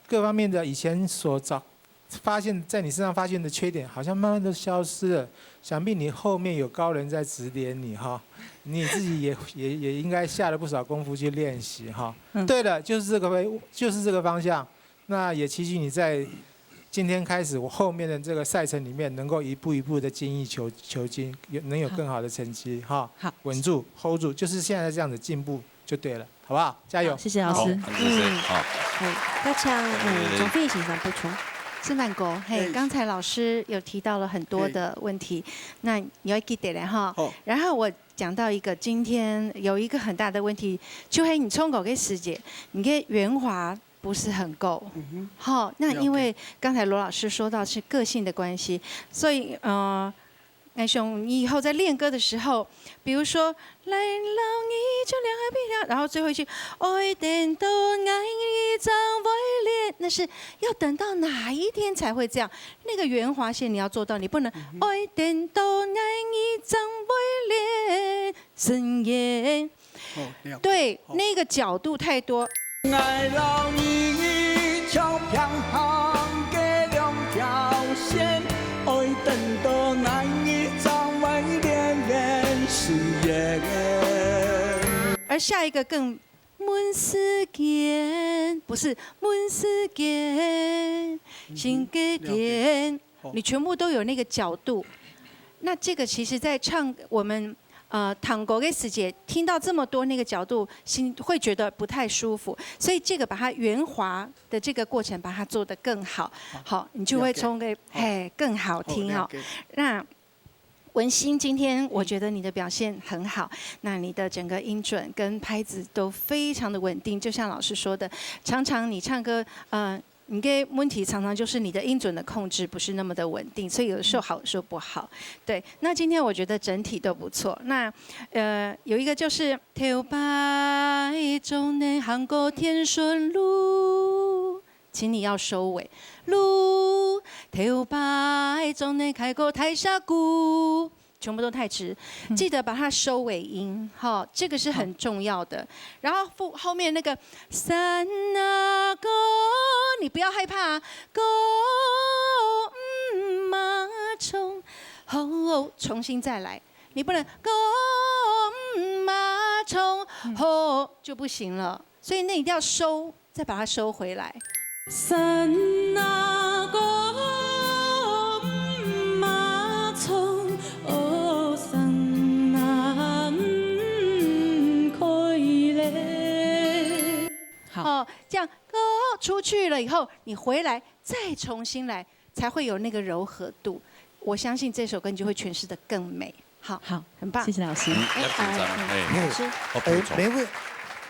各方面的以前所找 发现，在你身上发现的缺点，好像慢慢都消失了。想必你后面有高人在指点你哈，你自己也也也应该下了不少功夫去练习哈。对了，就是这个方，就是这个方向。那也期许你在今天开始，我后面的这个赛程里面，能够一步一步的精益求求精，有能有更好的成绩哈。好，稳住，hold 住，就是现在这样子进步就对了。 好不好？加油！好，谢谢老师。好，谢谢，嗯，好。好，那像，嗯，对，对，对。总编辑想补充。是曼国，嘿，哎。刚才老师有提到了很多的问题，嘿。那你要记得嘞哈。好。然后我讲到一个，今天有一个很大的问题，就系你唱歌个时节，你个圆滑不是很够。嗯哼。好，那因为了解。刚才罗老师说到是个性的关系，所以，呃，哎，兄，你以后在练歌的时候，比如说，来，让你就两个比较，然后最后一句，爱等到爱你张爱恋，那是要等到哪一天才会这样？那个圆滑线你要做到，你不能爱等到爱你张爱恋，深夜。哦，了解。对，好。那个角度太多。 而下一个更问世间，不是问世间，心个天，好。你全部都有那个角度。那这个其实在唱我们呃探戈的时节，听到这么多那个角度，心会觉得不太舒服，所以这个把它圆滑的这个过程，把它做得更好，好，你就会从个嘿更好听哈。那文心，今天我觉得你的表现很好，那你的整个音准跟拍子都非常的稳定，就像老师说的，常常你唱歌，呃，你的问题常常就是你的音准的控制不是那么的稳定，所以有的时候好，有时候不好。对，那今天我觉得整体都不错。那呃，有一个就是头擺總能行過天顺路，请你要收尾。路，头擺總能開過大峽谷，全部都太直，记得把它收尾音哈，这个是很重要的。然后后后面那个山那个，你不要害怕，个马冲，吼，重新再来，你不能个马冲吼就不行了，所以那一定要收。 再把它收回来。山那个马冲，哦，山那可以嘞。好。哦，这样，哦，出去了以后，你回来再重新来，才会有那个柔和度。我相信这首歌你就会诠释得更美。好，好，很棒。谢谢老师。嗯，要紧张，哎，哎，老师。哦，哎，每位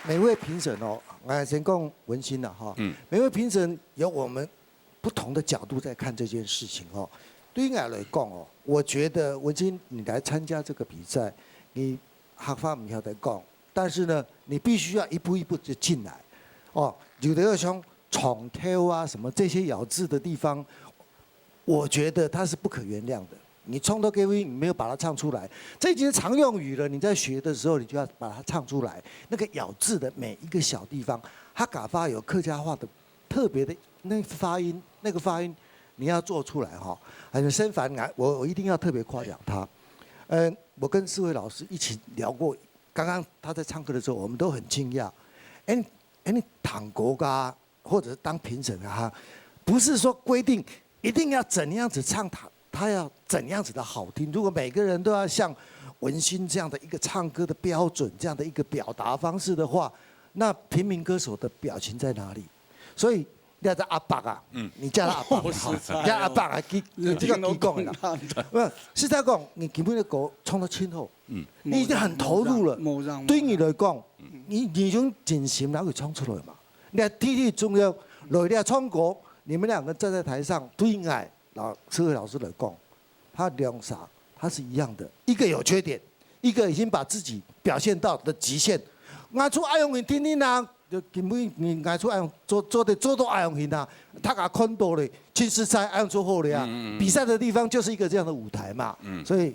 每位评审哦，我先讲文心了哈。嗯。每位评审有我们不同的角度在看这件事情哦。对于我来讲哦，我觉得文心你来参加这个比赛，你客话毋晓得讲，但是呢，你必须要一步一步就进来。哦，有的要像唱跳啊什么这些咬字的地方，我觉得它是不可原谅的。你唱到高音，你没有把它唱出来，这已经是常用语了。你在学的时候，你就要把它唱出来。那个咬字的每一个小地方，它客家话有客家话的特别的那个发音，那个发音你要做出来哈。还有申凡啊，我我一定要特别夸奖他。嗯，我跟四位老师一起聊过，刚刚他在唱歌的时候，我们都很惊讶。哎，哎，你弹国歌啊，或者是当评审啊，哈，不是说规定一定要怎样子唱，他他要怎样子的好听。如果每个人都要像文心这样的一个唱歌的标准，这样的一个表达方式的话，那平民歌手的表情在哪里？所以你要叫阿伯啊，嗯，你叫他阿伯啊，不是，你叫阿伯啊，给你这个提供的。不，实在讲，你根本的歌唱到尽好，嗯，你已经很投入了。对你来讲，你你已经真心然后唱出来嘛。你看弟弟中央来了唱歌，你们两个站在台上对爱，老师老师来讲，他两啥，他是一样的，一个有缺点，一个已经把自己表现到的极限。我出爱用你听听啊，就根本你我出爱用做做的做到爱用你啊，他给看到了，其实在爱用做好了呀。比赛的地方就是一个这样的舞台嘛，所以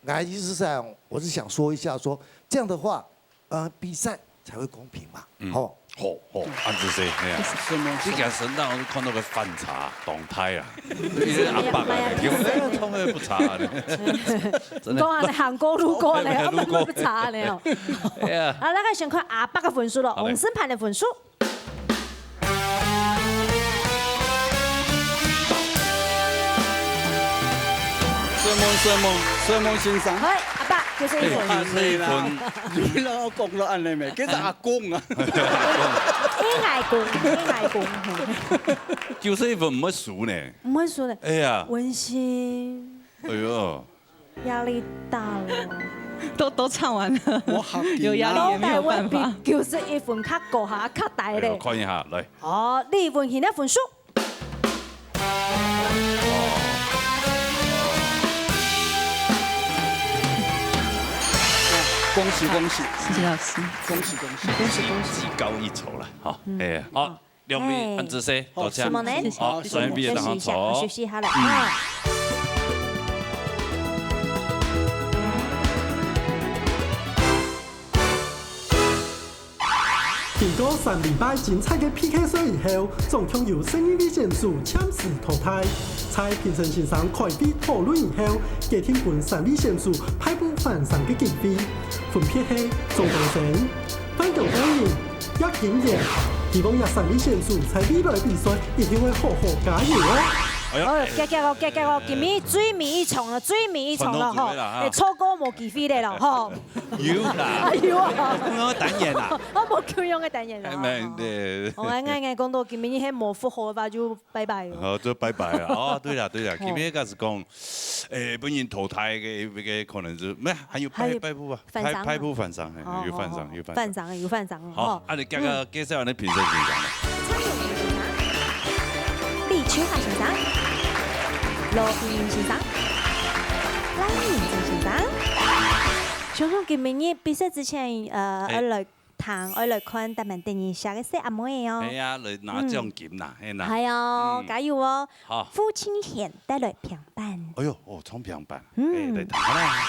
我意思是这样，我是想说一下说这样的话，呃，比赛才会公平嘛，好。好好，安子生，哎呀，什么？你给沈大老师看到个反差动态啊，你是阿伯啊，你根本通都不差的。真的。你讲啊，行过路过呢，我们不差呢哦。哎呀，啊，那个先看阿伯的分数了，好嘞。王审判的分数。沈梦，沈梦，沈梦先生。哎，阿伯，就是一分。哎，你老公了安尼咩？叫做阿公啊。应该公，应该公。九十一分毋會輸呢。毋會輸呢。哎呀。溫馨。哎喲。壓力大了。都都唱完了，我好緊啊。有壓力也沒有辦法。九十一分較高下較低嘞。哎喲，看一下，來。哦，李文煦的分數。恭喜恭喜，謝謝老師。恭喜恭喜，恭喜恭喜。技高一籌了，好，嗯。哎，好，兩位恁仔細，多謝。什麼呢？好，上一位的當中坐。休息一下，休息一下了。嗯。啊。 經過三禮拜精彩个P K賽以後，總共有十二位選手暫時淘汰。在評審先生開會討論以後，決定分三位選手派赴反省个經費，分別係鍾東升、范強等人、葉景言。希望這三位選手在未來比賽一定會好好加油哦！哎喲，哦，遽遽哦，遽遽哦，今晡最尾一場了，最尾一場了吼，傳統組合啦，哈。哎，錯過無機會了啦吼。 有啦。哎喲。不同个單元啦。哦，無共樣个單元啦。哎，沒，對。哦，哎，哎，哎，講到今晡日係無符合个話，就拜拜哦。哦，就拜拜了。哦，對啦，對啦，哦。今晡日假使講，誒，分人淘汰个，个可能就，沒，還有拜，還有拜拜啊，反省啊。拜，拜拜反省，嘿，哦，有反省，哦，有反省。反省，有反省，好，吼。啊，你剛剛介紹完你評審先生了。李秋霞先生，羅一鳴先生，賴明珍先生。 想想今晡日比賽之前，呃，哎。愛來聽，愛來看，咱等一下个細阿妹哦。哎呀，來拿獎金啦，嗯。嘿啦。哎喲，嗯。加油哦！好。父親險帶來評判。哎喲，哦，唱評判，嗯。哎，來聽啦。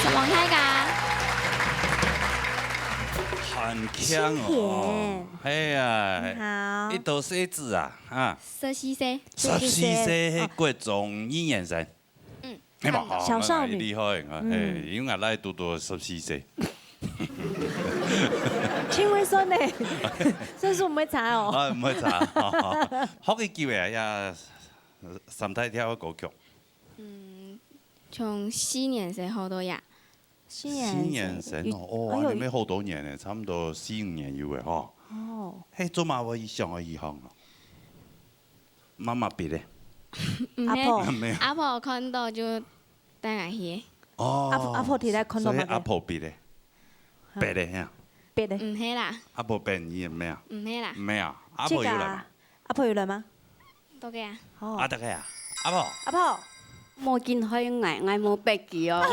小王大家。很強哦。青年。哎呀，你好。一頭細子啊，啊。十四歲。十四歲，哦。國中二年生。嗯。哎嘛，好，小少女。蠻厲害啊，嗯。嘿，因為𠊎倈仔堵堵十四歲。真會算呢，算數毋會差哦。啊，毋會差，好，好。學幾久啊，呀，三大調个歌曲？ 嗯，從四年生學到呀。四年生。四年生哦，哦，哎喲。恁樣愛好多年呢，差毋多四五年有个吼。哦。嘿，做麼會想愛入行啊？媽媽逼个？毋係，阿婆。沒有。阿婆看到就帶𠊎去。哦，阿婆，阿婆佇咧看到麼个？所以阿婆逼个？啊。逼个呀？逼个。毋係啦。阿婆逼你个咩啊？毋係啦。毋係啊，阿婆有來嘛？這個啊， 阿婆有來嗎？在該啊。哦。啊，在該啊，阿婆。阿婆。無緊害𠊎，𠊎無逼佢哦。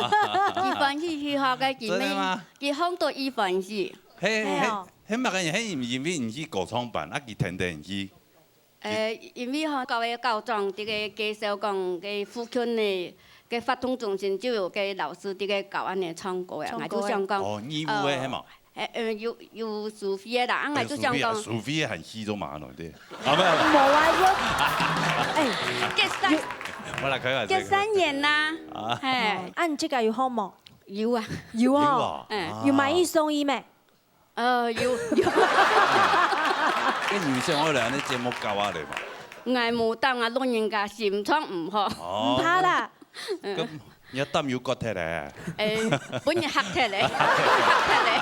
佢歡喜去學个，佢乜，真的嗎？佢放到佢歡喜。嘿，嘿哦。嘿，麼个人，嘿，因為你去歌唱班，啊，佢天天去。呃，因為吼，教會校長這個介紹講，該附近个，該活動中心就有該老師這個教恁樣唱歌啊，唱歌啊。𠊎就想講，哦，義務个，呃，係無？ 誒，呃，有，有收費个啦，啊，𠊎就想講，哎，收費个，收費个還係做麼个喏，對。啊，無，無。無啊，我，哎，結三，有，我來開玩笑。結三年啦，啊。嘿。哦，啊，你這個有好無？有啊。有哦。有啊。嗯。啊。有買一送一無？呃，有，有。該你想愛來恁樣節目搞啊，對無？ 𠊎無膽啊，老人家心臟毋好。哦。毋怕啦。嗯。該你个膽又割忒咧？誒，分人嚇忒咧，嚇忒咧。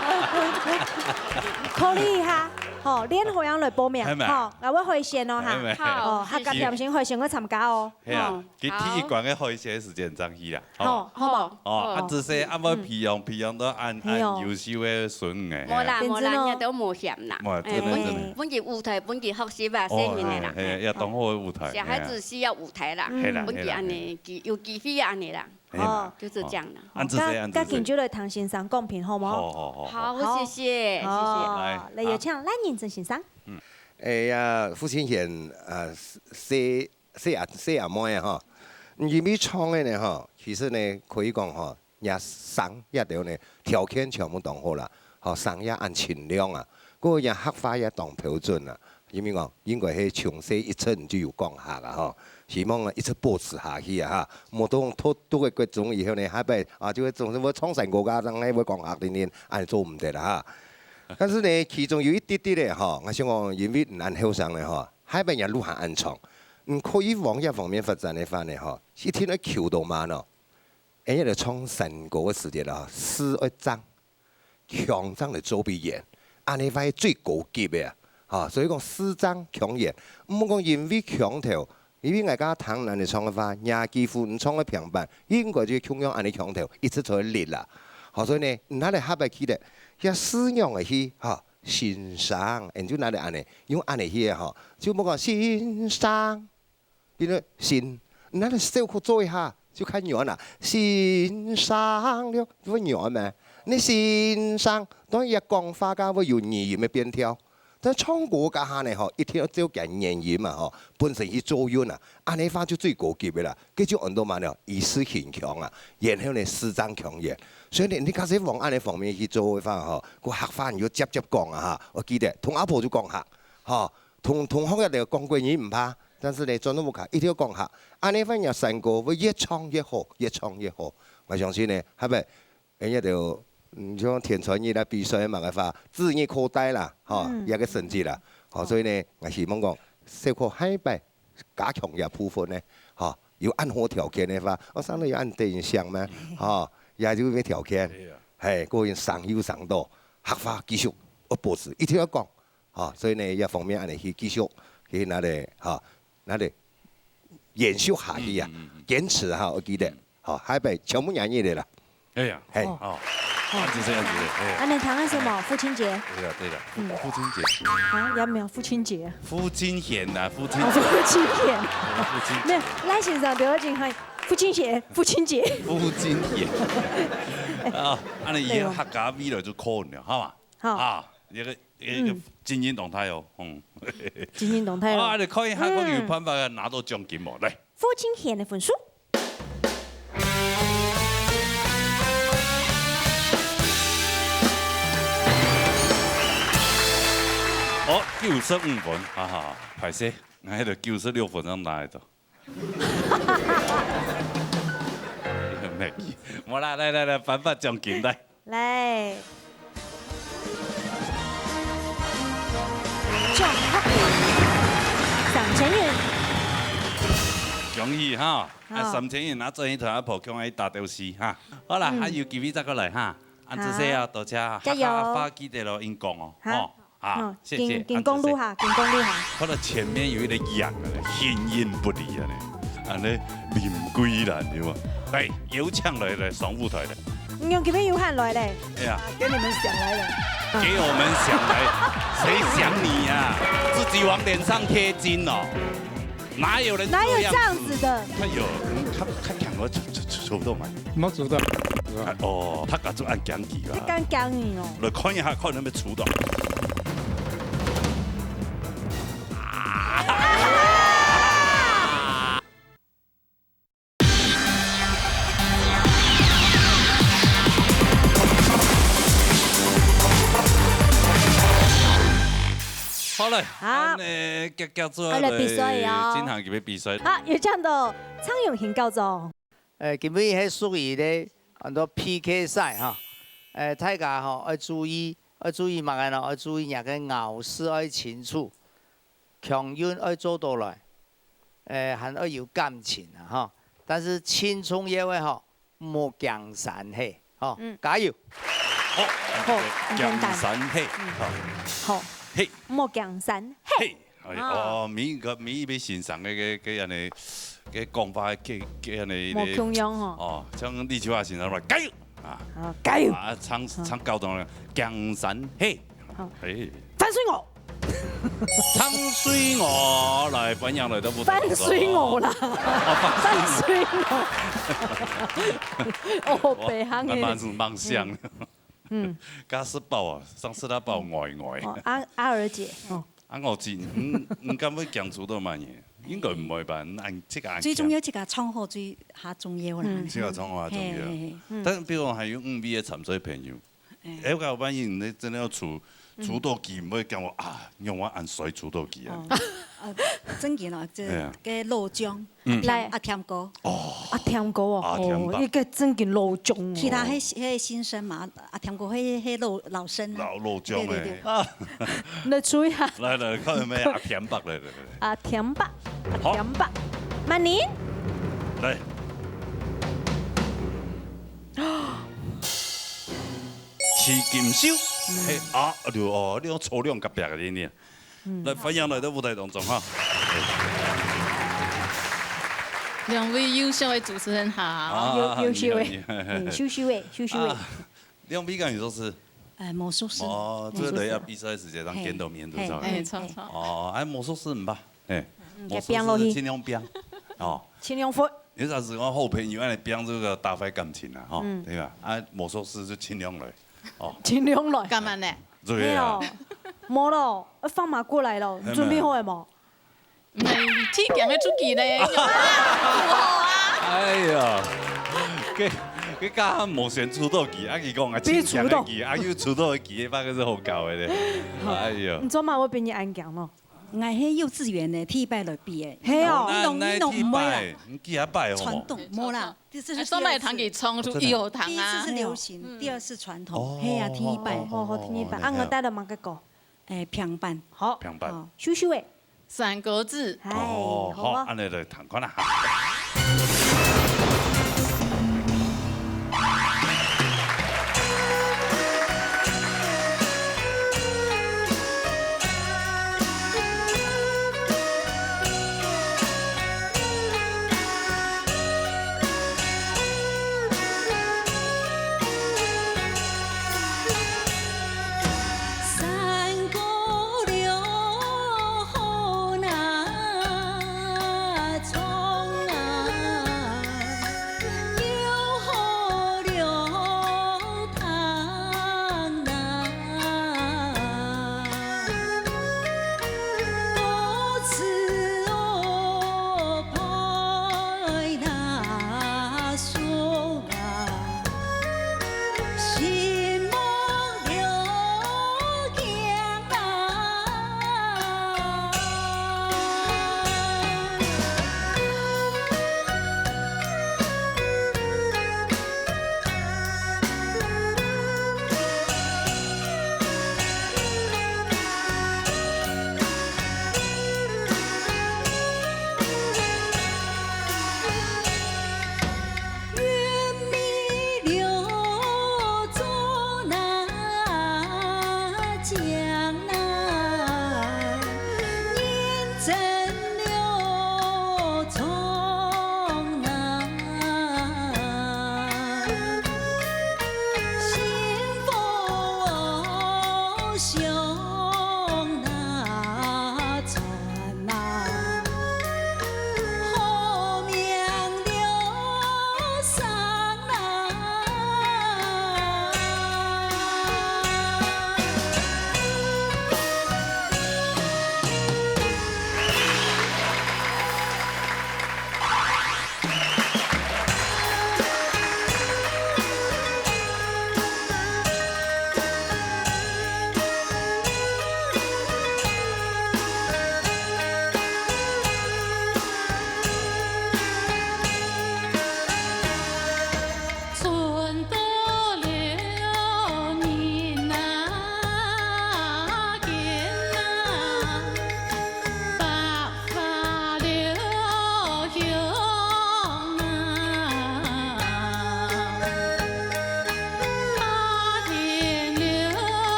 考慮一下，吼，練好樣來報名，係咪？吼，𠊎會海鮮哦，哈。係咪？好，哦，客家甜心海鮮會參加哦。係啊，哦，佢第一關个海鮮時間正去啦，吼。好，好無？哦，好。恁仔細，恁會培養，培養到恁，係哦。恁優秀个孫仔，無啦，係啊。無啦，真正哦。人家都無嫌啦。無，誒，真的，真的。本身，本身舞台，本身學習啊，哦，細人个啦。係，係，要當好个舞台，小孩子需要舞台啦，係啊。係啦，本身恁呢，係啦，係啦。機，有機會啊，恁呢啦。係啦。哦。就是這樣啦。哦，恁仔細，恁仔細。該，該緊就來聽先生講評，好無？好，好，好，好。好，好。謝謝，謝謝。好，來，來，有請，好。來，認真先生。嗯。哎呀，父親險，啊，細，細阿，細阿妹啊，吼，因為唱个呢，吼，其實呢，可以講，吼， 若聲這兜呢，條件全部當好啦，吼，聲也恁清亮啊，故所客話也當標準啊。因為講，應該係從細一直就有講客啊，吼。希望啊，一直保持下去啊，哈。莫到讀，讀个國中以後呢，下擺啊，就會總是會唱山歌啊，正係會講客定定，恁做毋得啦，哈。但是呢，其中有一滴滴个，吼，𠊎想講，因為你恁後生呢，吼，下擺人路還恁長，你可以往這方面發展个話呢，吼，一定愛求到嘛喏。 恁樣來唱山歌个時節啊，字愛正，腔正來做表演，恁樣話最高級个啊。哈，所以講字正腔圓，毋好講因為腔調，因為𠊎家聽恁樣唱个話，若幾乎你唱个平板，應該就共樣恁樣腔調，一直在這啦。好，所以呢，你下來下擺去咧，這字仰仔去，哈，先生，你就拿來恁樣，用恁樣去个哈，就莫講先生。 比如先，那你小可做一下，就較軟啦。先生了，會軟咩？你先生，當然也講話个會有語音个變調，但唱歌該下呢，吼，一定要照佢原音嘛，吼，本身去做韻啊，恁樣話就最高級个啦。該就安到嘛呢，意識形象啊，然後呢，字正腔圓。所以呢，你假使往恁樣方面去做个話，吼，該客話你就輒輒講啊，哈。𠊎記得，同阿婆就講客，吼， 同，同學仔講國語毋怕，但是呢，轉到屋下一定要講客。恁樣話若山歌會越唱越好，越唱越好。𠊎相信呢，下擺，哎，這兜，嗯，像天穿日啊，比賽麼个話，指日可待啦，吼，嗯。這个成績啦。吼，好。所以呢，𠊎希望講，小可下擺加強這部分呢，吼，有恁好條件个話，𠊎想到有恁得人惜咩？嗯。吼，也就有條件。對啊。嘿，個人生又生到，客話繼續愛保持，一定要講。 吼，所以呢，這方面恁樣去繼續去拿來，吼，拿來延續下去啊，嗯，嗯，嗯，嗯。堅持哈，𠊎記得，嗯。吼，下擺全部贏你个啦。哎呀，嘿。哦。哦，哦。恁仔細，恁仔細，哎呀。恁樣聽个什麼？父親節？對了，對了，嗯。父親節。啊，也沒有父親節。父親險啊，父親哦，父親險。父親節。沒有，賴先生對我真好。父親節，父親節。父親險。啊，恁樣以後客家未來就可能了，好吧？好。啊，這个 欸，嗯。精英動態哦，嗯。精英動態哦。啊，你看一下，嗯。看有辦法拿到獎金無？來。父親險个分數。哦，九十五分，哈哈，歹勢，𠊎个九十六分正拿得到。無啦，來來來，頒發獎金來。 來。獎學金，三千元。恭喜哈！啊，好。三千元拿轉去同阿婆共下去打鬥敘哈。好啦，嗯。還有機會再過來哈。恁仔細啊，好。多謝哈。加油。客家話記得咯，應講哦，好。吼。 啊，嗯，謝謝，緊，緊講路下，恁仔細。緊講路下。看到前面有一個羊啊，形影不離啊呢，恁仔林桂蘭對無？來，有請來，來上舞台了。嗯，今天有喊來嘞。哎呀。啊，給你們想來了。嗯。給我們想來，誰想你啊？自己往臉上貼金哦。 哪有人哪有這樣子的？這樣子的？他有，嗯，他，他講我抽，抽，抽，抽不到嘛。沒抽到。他，哦，他敢做按講佢啊？你敢講你哦？來看一下，看能不能抽到。好嘞，好。恁呢，遽遽做好，來比賽哦。來進行一個比賽。好，有請到蔡永興校長。呃，今晡日係屬於咧，安到P K賽哈。呃，大家吼，愛注意，愛注意麼个呢？愛注意若个咬字愛清楚，腔韻愛做到來。呃，還愛有感情啊，吼。但是盡重要个吼，莫驚山嘿，吼，嗯。加油！好，好，很簡單。驚山嘿，嗯。好。好。嘿。莫驚山嘿。嘿，哎，啊。哦，每一个，每一位先生个，个，个恁呢，个講法，个，个恁呢，無共樣吼。哦，像立秋華先生嘛，加油！啊。啊，加油！啊，唱，唱高中个，驚山嘿。好。嘿。翻水鵝。 唱水鵝，來，歡迎來到舞台當中。翻水鵝啦。哦，翻水鵝。哦，北韓个。慢慢是夢想。嗯。嗯。加食飽啊，上次那飽呆呆。哦，阿，阿爾姐，哦。啊，我真，嗯，你敢會驚出到麼个？應該毋會吧？你按這个按最重要，這个唱好最，較重要啦。嗯。這个唱好較重要。嘿，嘿，嘿。嗯。但是比如講還有五位个參賽朋友， 哎。哎，我萬一你真的要出，嗯。出道機，毋會驚我啊，讓我恁衰出道機啊。哦，呃，正經哦，這哎呀。个老將，嗯。阿添，來。阿添哥。哦。阿添哥哦，阿添伯。哦，一个正經老將哦。其他迄，迄新生嘛，阿添哥迄，迄老，老生啊。老，老將哎。對，對，對。啊。來吹下。來，來，看有沒有阿添伯，來，來，來。阿添伯，好。阿添伯，曼寧。來。 徐錦繡，嗯。嘿，啊，對哦，你有抽兩个壁个呢。嗯。來，歡迎來到舞台當中哈。兩位優秀的主持人好。啊，優，優秀的，你好，你好。嗯，秀秀的，秀秀的。啊，兩位敢有熟識？哎，無熟識。哦，無熟識。這个要比賽時間上見到面，嘿，就知道了。嘿，嘿，嘿。哦，哎，無熟識毋怕，嘿，嗯，無熟識就盡量拚，哦。盡量混。 有陣時講好朋友，恁樣拚這个打壞感情啊，吼，嗯。對吧？啊，無熟識就盡量來，哦。盡量來。幹嘛呢？對啊。沒有，無咯，放馬過來咯，你準備好了無？嗯，天光要出去呢，有啊，有啊。哎呀，這，這剛剛無先出道機，啊，佢講啊，比出道。天光个機，啊，又出道个機，那個是好搞的咧。哎呀。你做麼會比你安強咯？ 𠊎係幼稚園个，第一擺來比个。係哦。你攏，你攏毋會啊？你幾下擺好無？傳統，無啦，這，這是哎，上擺堂佢唱出幼堂啊。第一次是流行，嗯。第二次傳統，哦，係啊，第一擺。好，好，好，第一擺。哦，啊，𠊎帶了麼个歌？哎，平板。好。平板。好。秀秀誒。山歌子。哎，哦，好啊。好，恁樣來聽看啊。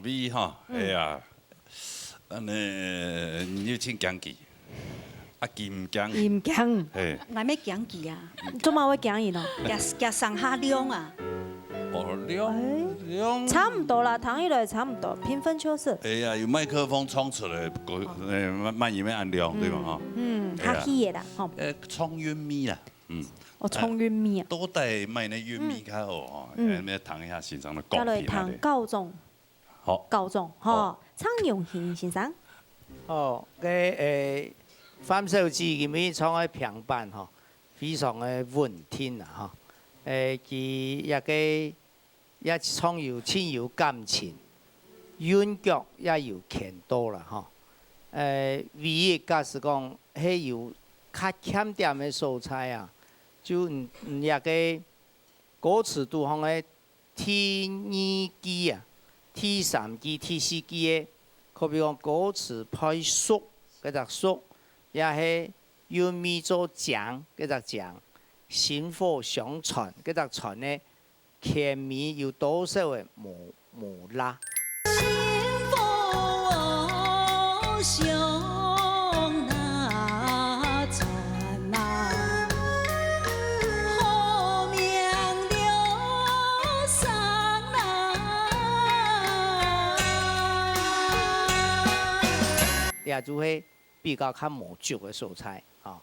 V吼，嗯。哎呀，恁呢，你又真驚佢，啊，佢毋驚。佢毋驚。嘿。𠊎乜驚佢啊。做麼會驚佢呢？佢，佢上下亮啊。哦，亮，哎，亮。差毋多啦，聽起來差毋多，平分秋色。哎呀，有麥克風衝出來，過，哎，慢，慢慢慢亮，對吧？嗯，哈。哎呀。較稀个啦，吼。呃，衝韻味啦，嗯。哦，衝韻味啊。呃，到底麼个韻味較好吼？嗯。哎，𠊎們聽一下先生个講評啊。再來聽高中。 好。高中，吼，好。張永興先生。哦，該，誒，范小姐因為唱个平板吼，非常个穩定啊，吼。誒，佢這个也唱有，盡有感情，韻腳也有牽到啦，吼。誒，唯一假使講係有較欠點个所在啊，就毋，毋這个歌詞肚項个 第二句啊，第三句、第四句个，可比講歌詞配熟，該隻熟，也係韻味做精，該隻精，薪火相傳，該隻傳呢，牽味有多少个無，無罅。 這就係比較較無足个所在，吼。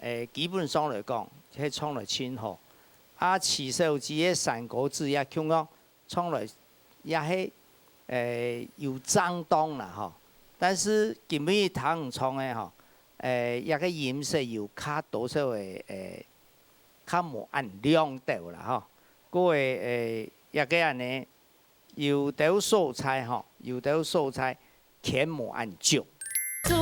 誒，基本上來講，係唱來盡好。啊，徐小姐个山歌子也共樣 唱來也係，誒，有正當啦，吼。但是今晡日聽你唱个吼，誒，這个音色有較多少个，誒，較無恁亮調啦，吼。故个，誒，這个恁呢，有兜所在吼，有兜所在 牽無恁足。 好，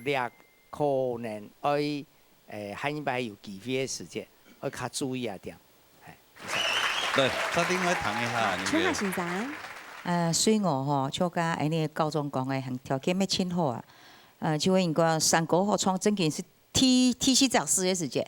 這可能愛，誒，下一擺有機會个時節，愛較注意一點。 來，再另外談一下，那個秋海先生。呃，雖然吼，像剛剛恁呢高中講个，很條件乜盡好啊。呃，就係人講山歌好唱，正經係第，第四隻字个時節，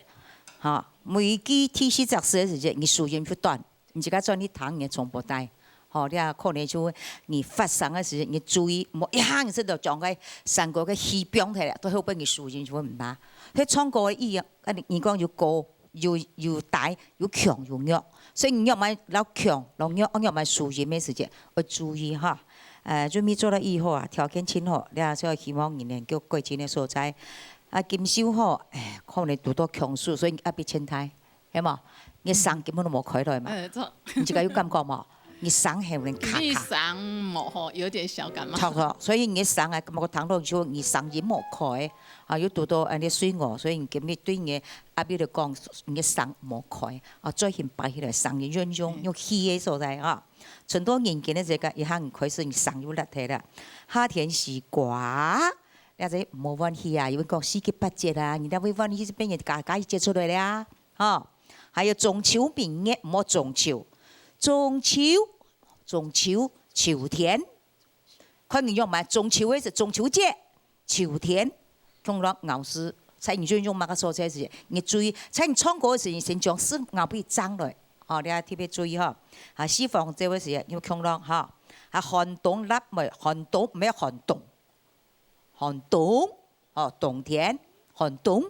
吼，每句第四隻字个時節，你收音就斷，你自家轉去聽你个重播帶。吼，你啊可能就係你發聲个時節，你注意，莫一下你就將該山歌个氣放忒了，到後背你收音就會毋罅。該唱歌个意義，啊，你，你講有高 有，有低，有強有弱。所以你若愛摎強摎弱，愛若愛收音个時節，愛注意哈。呃，準備做到以後啊，條件盡好，這所以希望你能夠改進个所在。啊，金秀吼，哎，可能堵到強勢，所以壓力盡大，係無？你聲根本都無開來嘛。呃，著。你自家有感覺無？ 你聲喉恁卡卡。你聲無好，有點小感冒。著著，所以你个聲啊，感覺聽落就你聲音無開，啊，又堵到恁呢睡眠，所以你今日對你个壓力來講，你个聲無開，啊，最近擺起來聲音運用，嗯。用氣个所在啊。春到人間个這個，一下你開始你聲又落忒了。夏天西瓜，你這無換氣啊，因為講四季八節啊，你哪會換氣，就變人家家己接出來了啊。 吼，還有中秋明月，毋好中秋。中秋，中秋，秋天。看你用嘛，中秋个時，中秋節，秋天，共樣咬字，在你就用麼个所在時，你注意，在你唱歌个時，你先將字咬背正來。吼，你愛特別注意吼。啊，四方這个時，你共樣吼。啊，寒冬，辣妹，寒冬，毋係寒冬。 寒冬，哦，冬天，寒冬，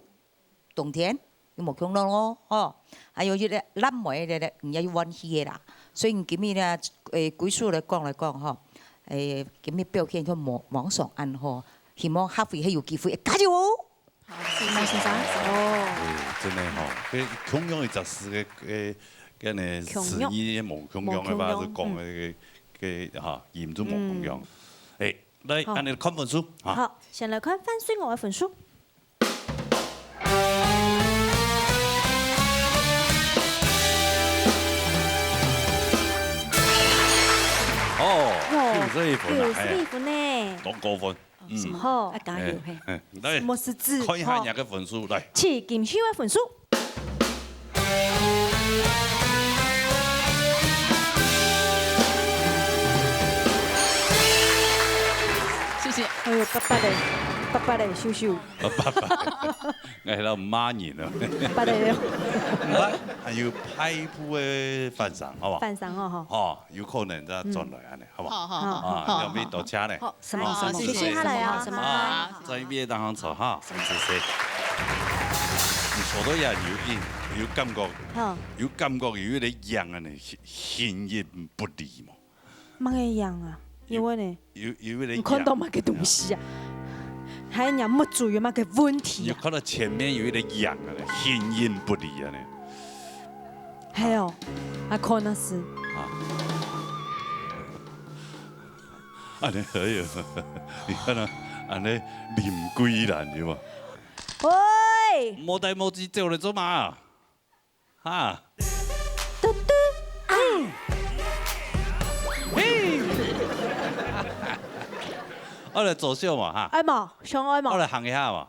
冬天，有無共樣咯？哦，還有一個辣妹个咧，你也有換氣个啦。所以你今日呢，誒，歸屬來講來講吼，誒，今日表現就無，無上恁好，希望下回還有機會，加油哦！好，謝謝先生。哦。哦，真个吼，這共樣一隻字个，个，个呢，共樣。詞義也無共樣个吧，無共樣，就講个，嗯。个，个，哈，音就無共樣。嗯。誒， 來，好。恁呢看分數，哈。好，先來看范水娥个分數。哦，喲，九十一分啊，九十一分呢。哎，當高分。嗯。好。啊，加油，嘿。哎，來，什麼是字？看一下你个分數，來。徐金秀个分數。哎喲，八八嘞，八八嘞，秀秀。啊，八八，哎，老罵人了。八八嘞。毋怕，還有派步个翻身，好不好？翻身哦，吼。哦，有可能再轉來安尼，好不好？好，好，好，啊，好，好，兩位多謝呢。好，什麼，啊，什麼？謝謝。謝謝他來啊。什麼？啊，在一邊當中坐哈，什麼謝謝？你坐到也有影，有感覺，好。有感覺有一個癢啊呢，形，形影不離嘛。 麼个樣啊？因為呢，有，有一個你看到麼个東西啊？還有你目珠有麼个問題啊？你看到前面有一個影啊，形影不離啊呢。還有，啊，可能是。啊。啊，你還有，你看到，啊，你林桂蘭對吧？喂，無帶無子走來做麼？ 哈。嘟嘟，啊。嘿。我來做秀嘛，哈。愛無？想愛無？我來行一下嘛。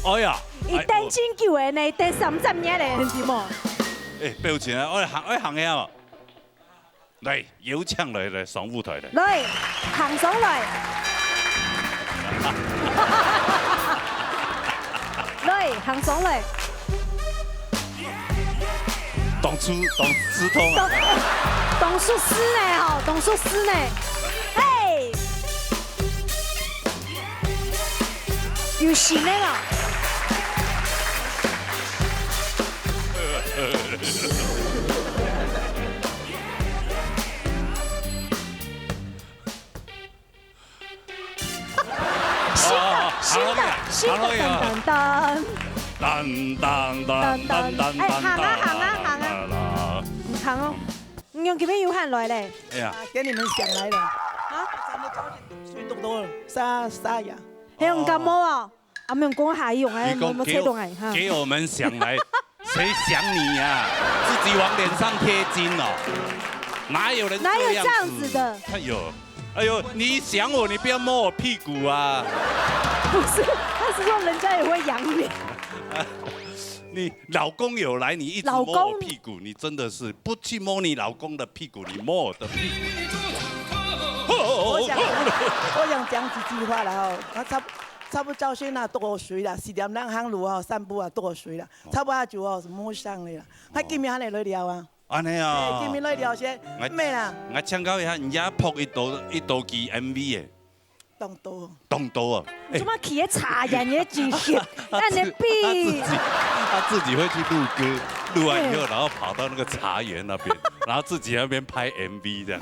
哎呀，伊等真久的呢，等三十年了，你知無？哎，表情啊，我來行，我來行一下嘛。來，有請來，來，上舞台來。來，行上來。來，行上來。 當初，當刺痛啊。當，當初死呢吼，當初死呢。嘿，有心的啦。 新的，哦，新的，行了没有？新的，行了没有？噔噔噔。噔噔噔噔噔噔噔。哎，行啊，行啊，行啊。噔噔噔。你看哦，你用這邊有喊來嘞。哎呀。啊，給你們想來了。啊？咱們昨天水多多了，沙，沙哑。還有感冒哦？啊，沒有，講下用，哎，你講沒有吹動哎，哈。給我，給我們想來，誰想你呀？自己往臉上貼金哦，哪有人這樣子？哪有這樣子的？哎呦， 哎呦，你想我，你不要摸我屁股啊！不是，他是說人家也會養你。你老公有來，你一直摸我屁股，老公。你真的是不去摸你老公的屁股，你摸我的屁股。我想，我想講幾句話啦吼，啊，差，差不多朝晨啊，多水啦，四點鐘行路吼，散步啊，多水啦，差不多就哦，摸上了啦。他今日還來聊啊。 安尼啊。哎，今日來聊些，𠊎，毋係啦。𠊎請教一下，你也拍一多，一多支M V个？當多。當多啊。你做麼起个茶園个情形？他自，那你比。他自己，他自己會去錄歌，錄完以後，對。然後跑到那個茶園那邊，然後自己在那邊拍M V這樣，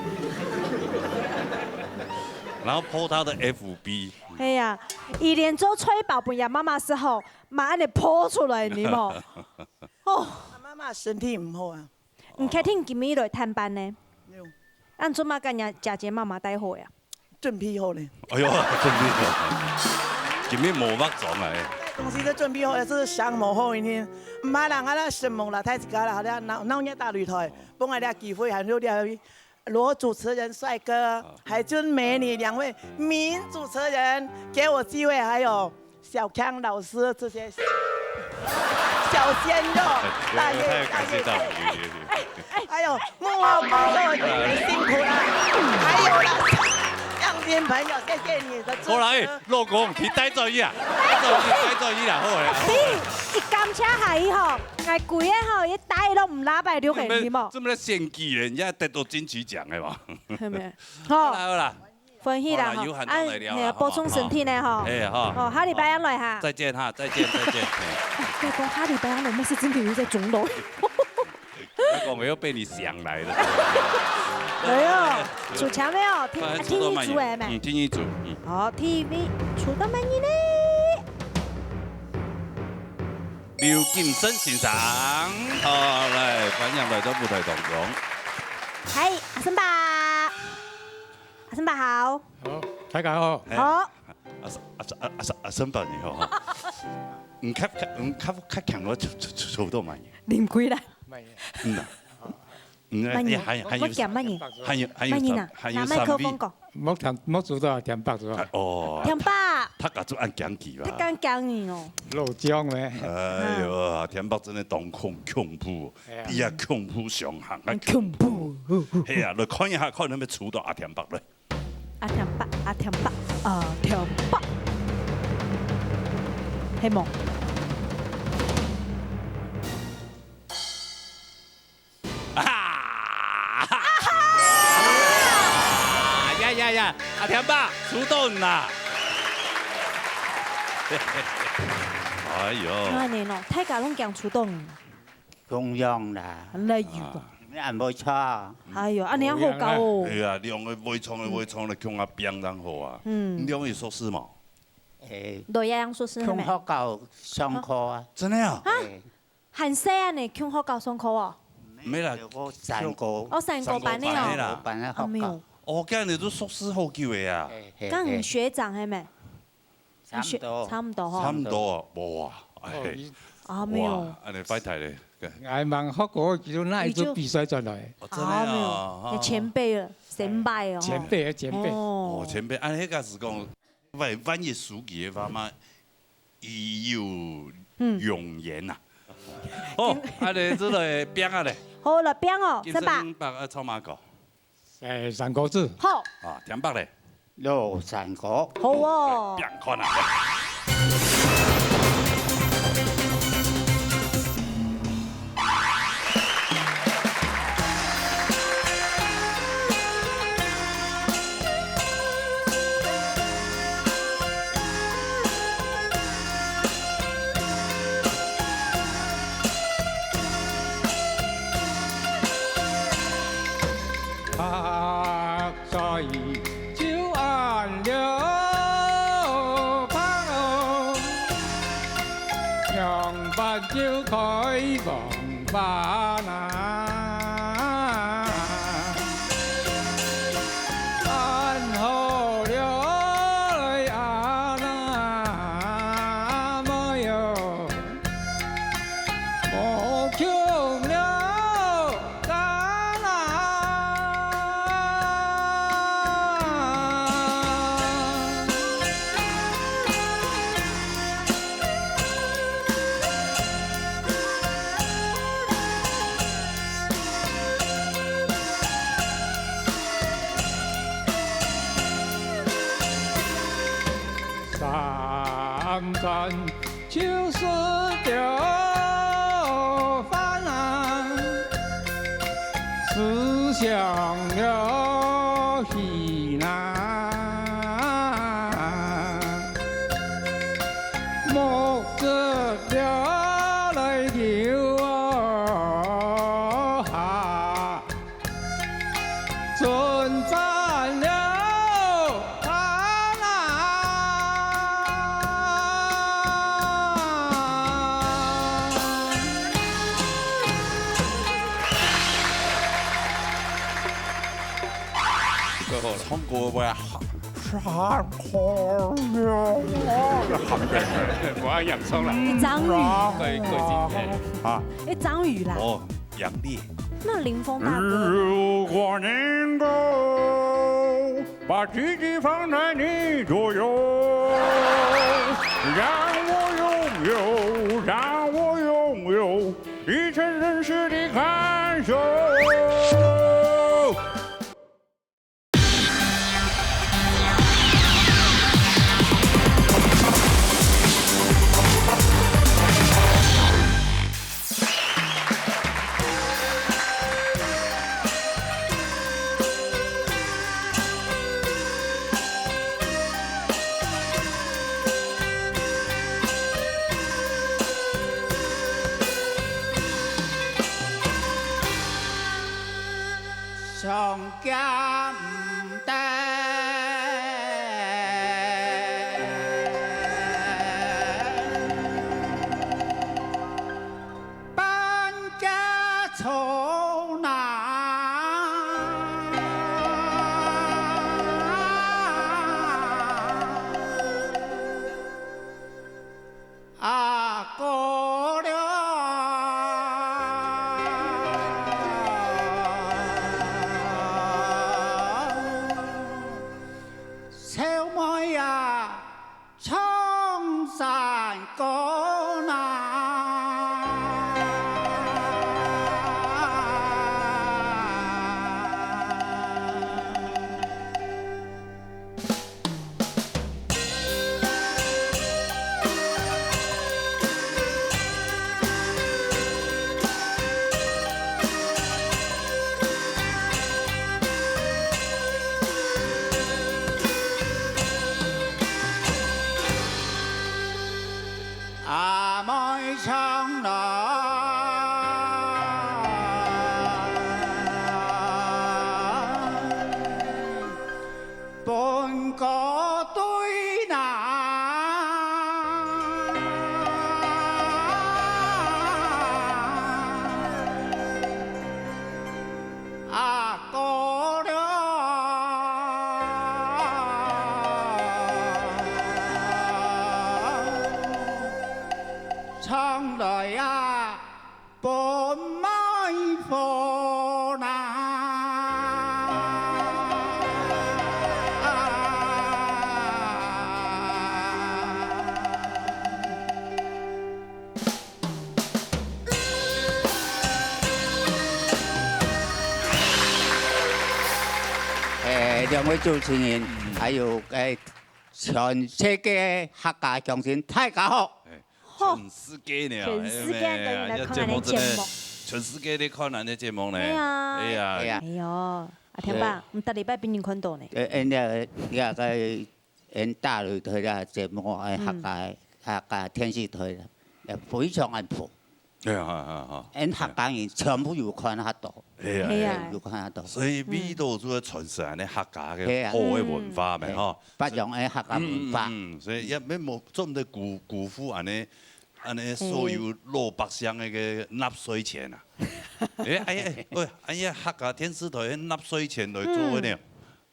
然後po他的F B。哎呀，伊連做菜包分佢媽媽食吼，嘛安尼po出來，你無？哦。他媽媽身體毋好啊。 你確定今日來探班呢？有。恁做麼个人姐姐媽媽帶好呀？準備好了。哎喲，準備好。今日無化妝啊，哎。東西都準備好了，係傷無好一定。毋怕啦，𠊎啦承蒙啦，大自家啦，好啦，鬧，鬧熱大擂台，分𠊎這機會，還有這位羅主持人帥哥、海軍美女兩位名主持人，給我機會，還有 小強老師這些小鮮肉，哎，太感謝到你，謝謝，謝謝。還有幕後工作人員辛苦了，還有啦，鄉親朋友，謝謝你的支持。好啦，哎，老公，你帶轉去啊，帶轉去，帶轉去啦，好啦。你，你感謝下去吼，𠊎跪个吼，一帶都毋拉白流血，你無？這麼選舉人家得到金曲獎的嘛。係無？好。好啦，好啦。 歡喜啦，好啦，吼。有閒再來聊啦，啊，好嘛，補充身體呢，吼。哎，好。哦，下禮拜再來哈。再見哈，再見，再見。哎，你講下禮拜啊，我們是真的有在鐘樓。我講我又被你想來了。哎喲，出場沒有？聽，哎，聽一組哎，沒。嗯，聽一組，嗯。好，聽一組，到麼人呢？劉金生先生，好，來，歡迎來到舞台當中。嗨，阿森伯。 阿森伯好。好，大家好。哎，好。阿森，阿森，阿森，阿森伯你好哈。你較，較，你較，較強，𠊎抽，抽，抽，抽到麼人？啉開啦。嗯啊。嗯啊，麼人？還，還有，我講麼人？還有，還有麼人啊？三，還有三位。拿麥克風講。莫聽，莫主導，田伯主導。哎，哦。田伯。他敢做恁講佢吧？他敢講你哦。老薑咩？哎喲，田伯真的當恐，恐怖。 哎呀。比啊恐怖上行，還恐怖。係啊，來看一下，看有無抽到阿田伯來。阿田伯，阿田伯，阿田伯。係無？啊！呀呀呀！阿添伯，輸到你啦！哎喲，恁呢咯，大家攏驚輸到你。共樣啦。來有啊。啊。你們也無錯啊。哎喲，恁呢好搞哦。哎呀，兩個會唱个會唱个，共下拼當好啊。嗯。你兩個有熟識無？誒，對呀，熟識共學校上課啊。真的啊？啊？誒。 還細漢呢，共學校上課哦。沒啦，有個山歌。哦，山歌班的哦。山歌班的啦。山歌班的學校。阿姆。哦，恁呢都熟識好久个啊。嘿，嘿，嘿。敢有學長係無？差不多。差不多吼。差不多啊，哇，哎，哦，你阿姆。哇，恁呢拜託咧。𠊎吂學過，其實那一組比賽轉來。哦，真的啊，阿姆，哦。前輩了，先輩哦。前輩，前輩。哦。哦，前輩，恁呢該係講，萬，萬一輸佢个話嘛， 已有，嗯，永言呐。好，恁呢，這個拚啊咧。好，來拚哦，金生伯。生伯愛唱麼个？誒，山歌子。好。啊，添伯咧。老山歌。好哦。拚看啊。 啊，所以就恁了辦哦，仰般就開放辦啊。 辦好了來啊那麼喲，無窮了咱啊。 三餐就食著飯啊，思想了去哪，目汁了來流啊。 真讚了，啊啦！唱歌會啊， 無恁嚴重啦。一張雨。過，過境態。啊。一張雨啦。哦，楊烈。那林峰大哥呢？如果能夠把自己放在你左右，讓我擁有，讓我擁有你曾真實的感受。唱來，奔過對南。 啊，到了，唱來啊，奔賣貨啦。 誒，兩位主持人，還有，誒，全世界客家鄉親，大家好。哎，全世界呢，全世界个人來看咱个節目。哎呀，這節目真的，全世界在看咱个節目呢。哎呀。哎呀。哎呀。哎喲，阿添爸，對。毋逐禮拜分人看到呢。呃，呃，那個，那個， 𫣆大陸台个節目，𫣆客家，客家電視台，也非常安撫。哎呀，好，好，好。𫣆客家人全部有看得到。哎呀，哎呀。有看得到。所以味道就會傳承恁呢客家个好个文化嘛，吼。發揚𫣆客家文化。嗯，嗯，嗯，所以也免無，做毋得辜，辜負恁呢，恁呢所有老百姓个納稅錢啊。哎，哎，哎，喂，哎呀，客家電視台納稅錢來做个呢，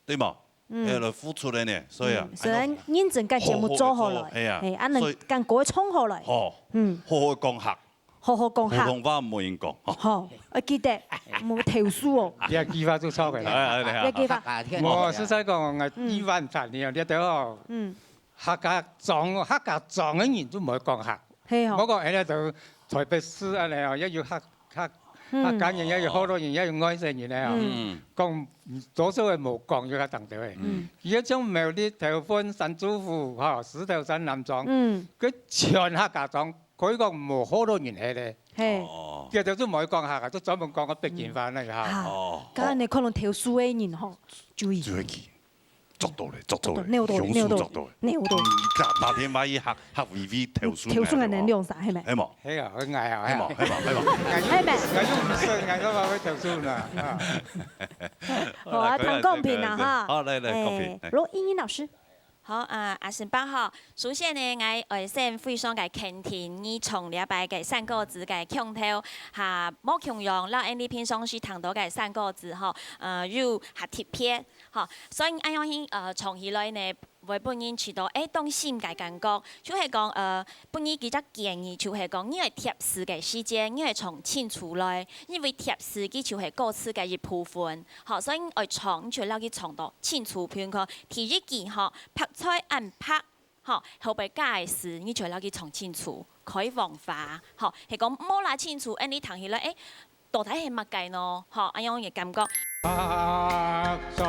對無？ 嗯。哎，來付出个呢，所以啊，嗯，所以哎喲，認真將節目做好來，好好做，哎呀，嘿，恁樣所以將歌唱好來，吼，嗯。好好講客，好好講客。普通話毋好用講，吼。好，愛記得，毋好投訴哦。這句話就錯个啦。哎，哎，哎，這句話。客家天我實在講，𠊎嗯。一萬讚了，這條哦，嗯。客家庄，客家庄个人就毋會講客。 係吼。無講，現在就台北市恁呢哦，也有客，客，嗯。客家人，也有福佬人，也有外省人呢哦。嗯。講，多數个無講，有較當多个。嗯。佢个種苗栗、頭份、山豬湖，吼，獅頭山、南庄，嗯。佢全客家庄，可以講無福佬人係咧。係。哦。佢就係無講客啊，就專門講个北京話那個哈。啊，哦。該恁呢可能投訴个人吼，注意。注意。 捉到咧，捉到咧，捉到，扭到咧，雄鼠捉到咧。扭到咧，扭到咧。嗯，打，打電話去客，客委會投訴投訴个人兩儕，係無？係無？係啊，𠊎啊，係無？係無？係無？𠊎又，係無？𠊎又毋識，𠊎幹嘛會投訴呢？啊。好啊，來，談公平啊，哈。好，來，來，公平，哎，來。羅英英老師。好，啊，阿信伯吼，首先呢，𠊎愛先非常个肯定，你從這擺个山歌子个腔調，哈，無共樣，摎𫣆俚平常時聽到个山歌子吼，呃，有較特別。 吼，所以恁樣去，呃，唱起來呢，會分人試著，誒，當心个感覺。就係講，呃，分你幾隻建議，就係講，你愛貼詞个時節，你愛唱清楚來，因為貼詞佢就係歌詞个一部分。吼，所以你愛唱，你就愛摎佢唱到清楚。譬如講，第一句吼，白菜恁白，吼，後背加个詞，你就愛摎佢唱清楚，開黃花，吼，係講無罅清楚，恁呢聽起來，誒， 到底係麼个呢？吼，恁樣个感覺。白菜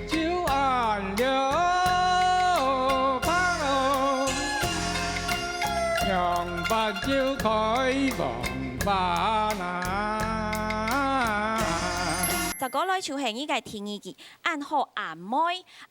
就恁樣白哦，仰般就開黃花啦。再過來就係你个第二句，恁好阿妹，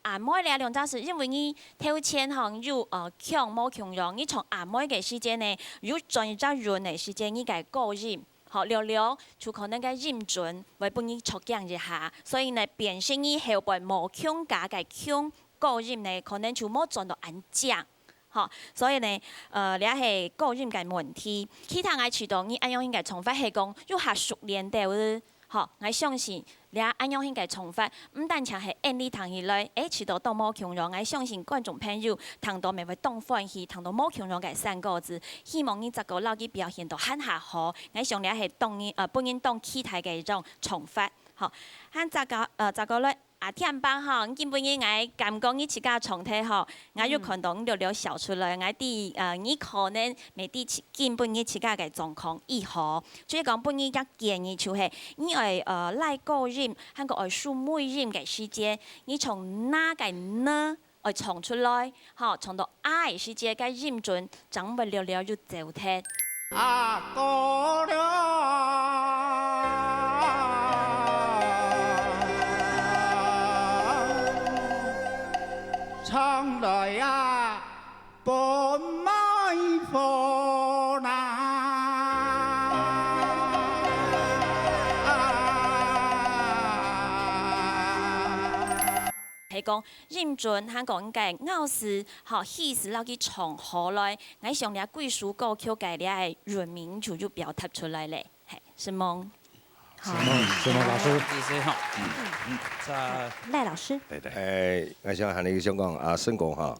阿妹這兩隻字，因為你頭前吼有，呃，腔無共樣，你唱阿妹个時節呢，有轉一隻韻个時節，你个高音 吼，略略就可能个音準會分你著驚一下，所以呢，變成你後背無共樣个共高音呢，可能就無轉到恁靚。吼，所以呢，呃，這係高音个問題。其他𠊎試著你恁樣應該唱法係講，又較熟練兜仔。吼，𠊎相信這恁樣應該唱法，毋單淨係恁呢聽起來，誒，試著當無共樣，𠊎相信觀眾朋友聽著乜會當歡喜，聽著無共樣个山歌子。 希望你再過摎佢表現到還較好。𠊎想這係當人，呃，分人當期待个一種唱法。吼，還再過，呃，再過來，阿添伯吼，你今晡日𠊎感覺你自家狀態吼，𠊎有看到你略略笑出來，𠊎知，呃，你可能乜知今晡日自家个狀況如何。所以講，分你一個建議就係，你愛，呃，拉高音，還過愛收尾音个時節，你從哪个呢？ 愛唱出來，吼，唱到啊个時節，該音準正會略略有走忒。啊，到了，唱來啊，奔賣貨啦。講音準，還講个咬字，吼，氣勢摎佢唱好來，𠊎想這幾首歌曲个這个韻味就就表達出來咧。係，承蒙。好，承蒙，承蒙老師。老師哈，嗯嗯，在賴老師，对对，哎，我想喊你想讲啊，沈哥哈，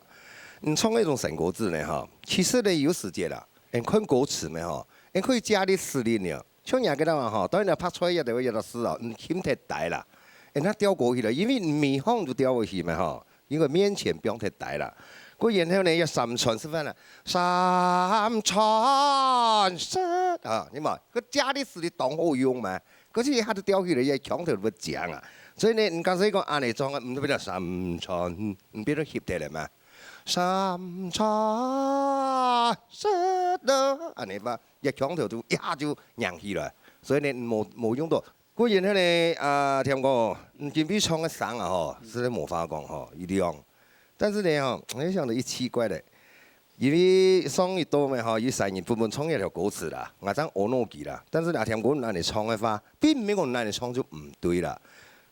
你唱那种山歌子呢哈，其实呢有时节啦，你看歌词没哈，你可以加点诗意呢。像你个啦哈，当然拍出来也得有个诗啊，你听得带啦，哎，那调过去了，因为你每行都调过去嘛哈，因为面前不用太带啦。过然后呢，要三川是饭了，三川是啊，你嘛，个加点诗意当好用嘛。 可是佢下都调起来，佢腔头会讲啊。所以呢，你假使讲安尼唱啊，毋变成三川，你变成合体了嘛？三川是的，安尼吧，佢腔头就一下就硬起来。所以呢，无无用到。固然迄个啊，添哥，你今晡唱个声啊吼，实在无法讲吼，一亮。但是呢吼，我想到一奇怪的， 因为上一到咩吼，有三人分分唱一条歌词啦，我正阿喏佢啦。但是阿添哥恁样唱个话，并毋係讲恁样唱就毋对啦，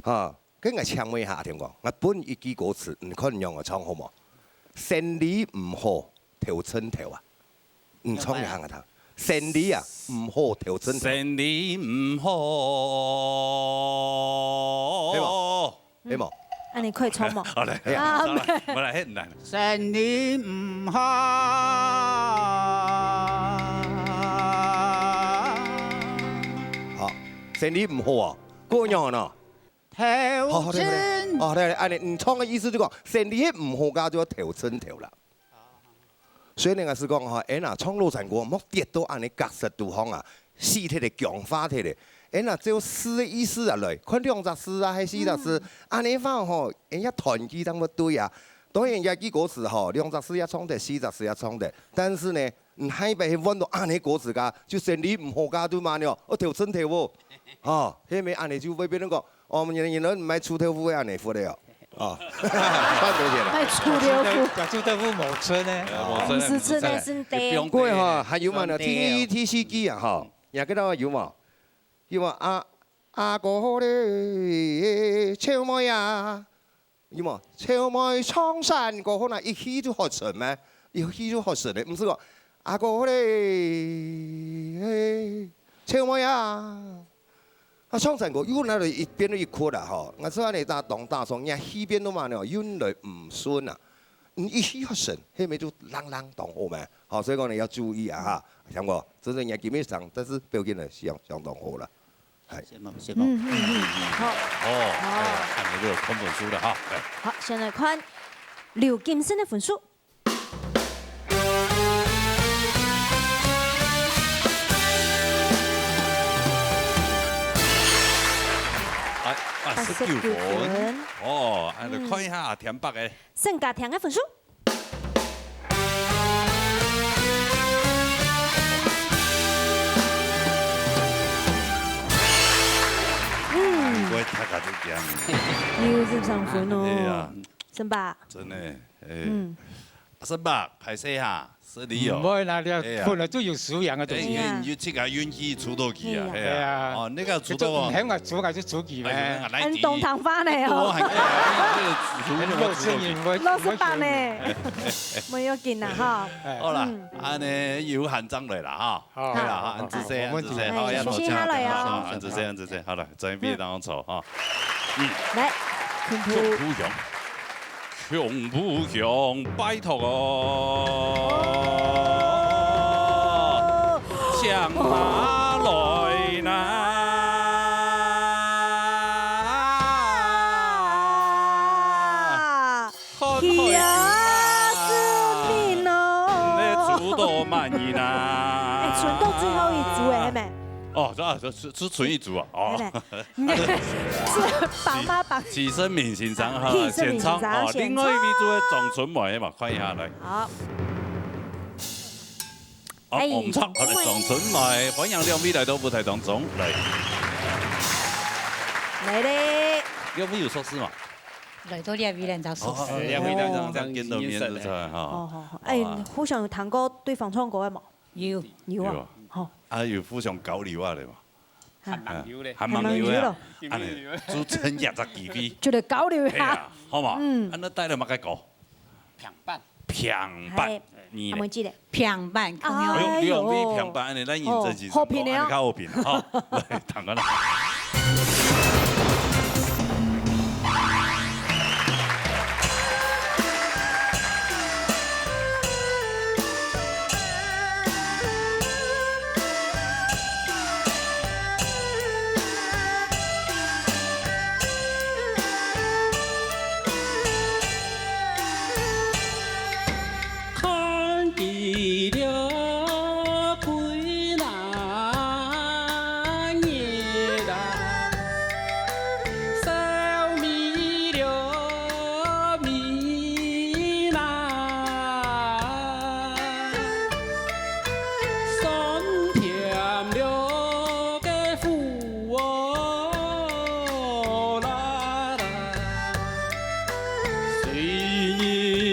哈。跟我请问一下阿添哥，我分一句歌词，你看你样个唱好无？生理毋好，头寸头啊，你唱一下我听。生理啊，毋好头寸头，生理毋好。係無？係無？安尼可以唱無？好嘞，哎呀好嘞，好嘞，我来很难。生理毋好。好，生理毋好啊，过样呢？好，好，头寸哦，对，对，安尼，你唱个意思就讲，生理毋好，家就要头寸头啦。所以呢，我是讲吼，哎呐，唱老山歌，莫跌到安尼角色肚方啊，死脱个僵化脱个。哎呐，照诗个意思啊来，看两只诗啊，还是四只诗，安尼话吼，哎呀，团结当个对啊。当然，也句歌词吼，两只诗也唱得，四只诗也唱得，但是呢， 你下一擺去問到安尼歌詞家，就生理毋好家都嘛呢，哦，頭寸頭哦。哦，係咪安尼就會變成講，哦，原來原來毋係臭豆腐个安尼佛的哦。哦，半多錢了。卖臭豆腐，假臭豆腐某村呢？呃我真的毋係真的是不用的。過哈，還有嘛呢？第一第四句啊哈，你還記得有無？有無？阿阿哥咧，秋妹啊， 有無？秋妹唱山歌好啦，一去就學神咩？一去就學神咧，毋係講阿哥咧，嘿，秋妹啊，啊唱山歌又來了一遍一曲啦吼，我說安尼打當打爽，人家戲變都嘛呢，又來毋順啊，你一去學神，後面就朗朗當好咩？好，所以講呢要注意啊哈，聽過，這是人家今日上，但是表現得相相當好了。 承蒙，承蒙。嗯嗯嗯，好，哦，哎呀，看你都有看本书了哈。哎，好，先来看刘金生的分数。哎，八十九分。哦，哎，来看一下阿田伯个。沈家庭的分数。难怪大家都讲。有十三分哦。哎呀，沈爸，真的，哎，嗯，阿沈伯，歹势哈，失礼哦。毋會啦，你哎呀本來就有素養个東哎，西。因為你有自家運氣出到去啊，哎係啊，呀哦，你个出到啊就毋，肯个煮，就煮佢哎咩？呀，來很懂堂饭呢我哦，還這個很有聲音，我老師爸呢，無要緊啦哈。哎好啦嗯，安尼有限正來啦哈，好係啦哈，好恁仔細，好恁仔細，沒問題好，哎要休息下來哦恁仔細，恁仔細，好了，準備當中坐哈，來，恐怖恐怖熊，恐怖熊，拜託哦，請拿來啦！啊，看氣死人哦！你煮到滿意啦！哎，存到最後一組哎，係無？哦，這這這這存一組啊，哦。係無？是爸媽幫。徐勝明先生哈，徐勝明先生先唱哦，先另外一組个張春梅嘛，看一下來。好，哦，哎我們唱好了，張春梅，歡迎兩位來到舞台當中來。來咧。兩位有熟識嘛？來到這位人就熟哦，識。兩位當中這樣見到面就出來哈。哦，好，好，哎，互相有聽過對方唱歌个無？有，有啊有啊，好，啊，有互相交流啊，對吧？還蠻久咧。還蠻久啊。還蠻久咯。恁呢，主持人也隻機會。就來交流一下。係啊，好無？嗯。恁呢帶了麼个歌？平板。平板。係，你咧？阿文姐咧？平板，哎喲，哎喲。兩位平板，恁呢，咱認真一下，哦，好評的哦。恁呢較好評，吼。來，聽看啦。 看見了歸那日啊，愁眉了面啊，酸甜了个苦哦啦啦。 谁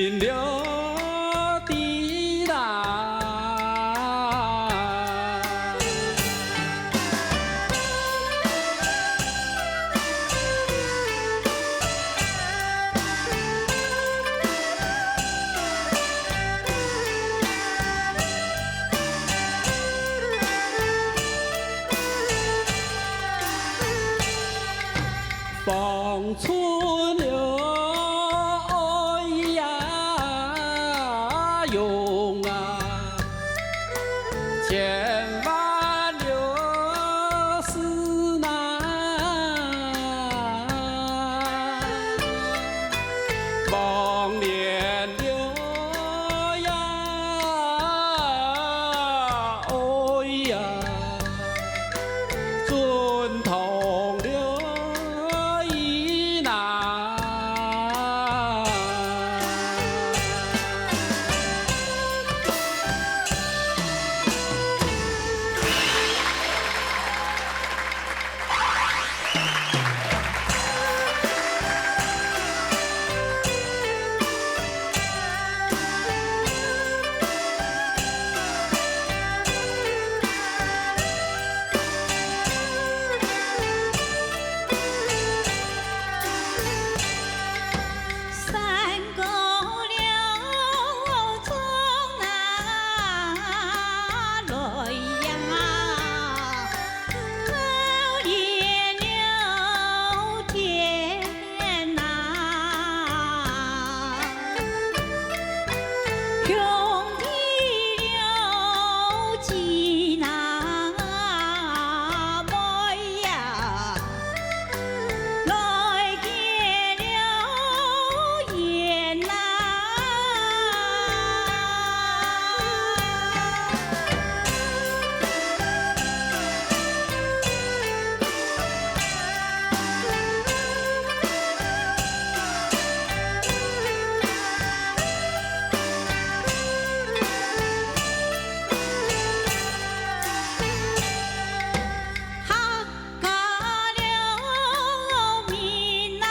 人了知啦？ 放春了愛呀容啊，千萬了事難。忘年了呀，愛呀。 尊堂了一难。 山高了中啊来呀，高也了天哪，兄弟了姊那妹呀。 来结了缘呐。 客家了民啊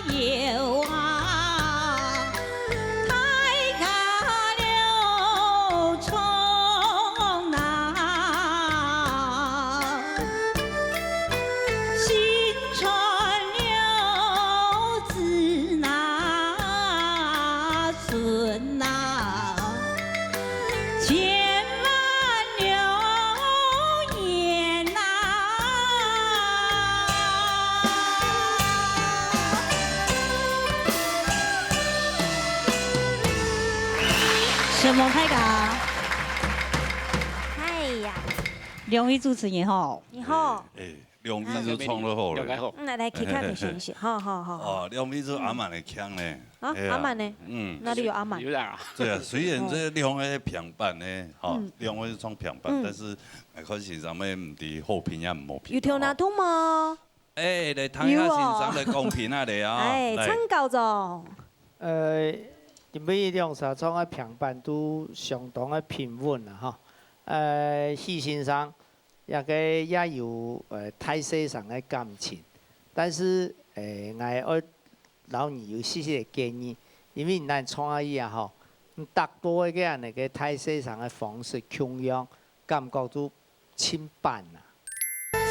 有啊，大家了唱啊，新传了子那孙啊。 千万留言呐。什么拍档？哎呀，两位主持人好。你好。哎，哎，两位都唱得好咧。两个好。嗯，来，来，其他的先生，好好好好。哦，两位都阿满个腔呢。 啊，哎呀，阿满呢？嗯。哪里有阿满？有啦。对啊，虽然这两个平板呢，吼，嗯。两个是唱平板，嗯。但是，哎，看先生们毋知好评也毋好评。有头那痛吗？哎，来听一下先生个公平啊，来啊。哎，来。参考中。呃，因为两首唱个平板都相当个平稳了哈。呃，许先生， 也个也有，呃，大細声个感情。但是，呃，𠊎愛摎你有細細个建議，因為你恁創意啊吼，你逐擺个恁呢个大細聲个方式共樣，感覺就清板啊。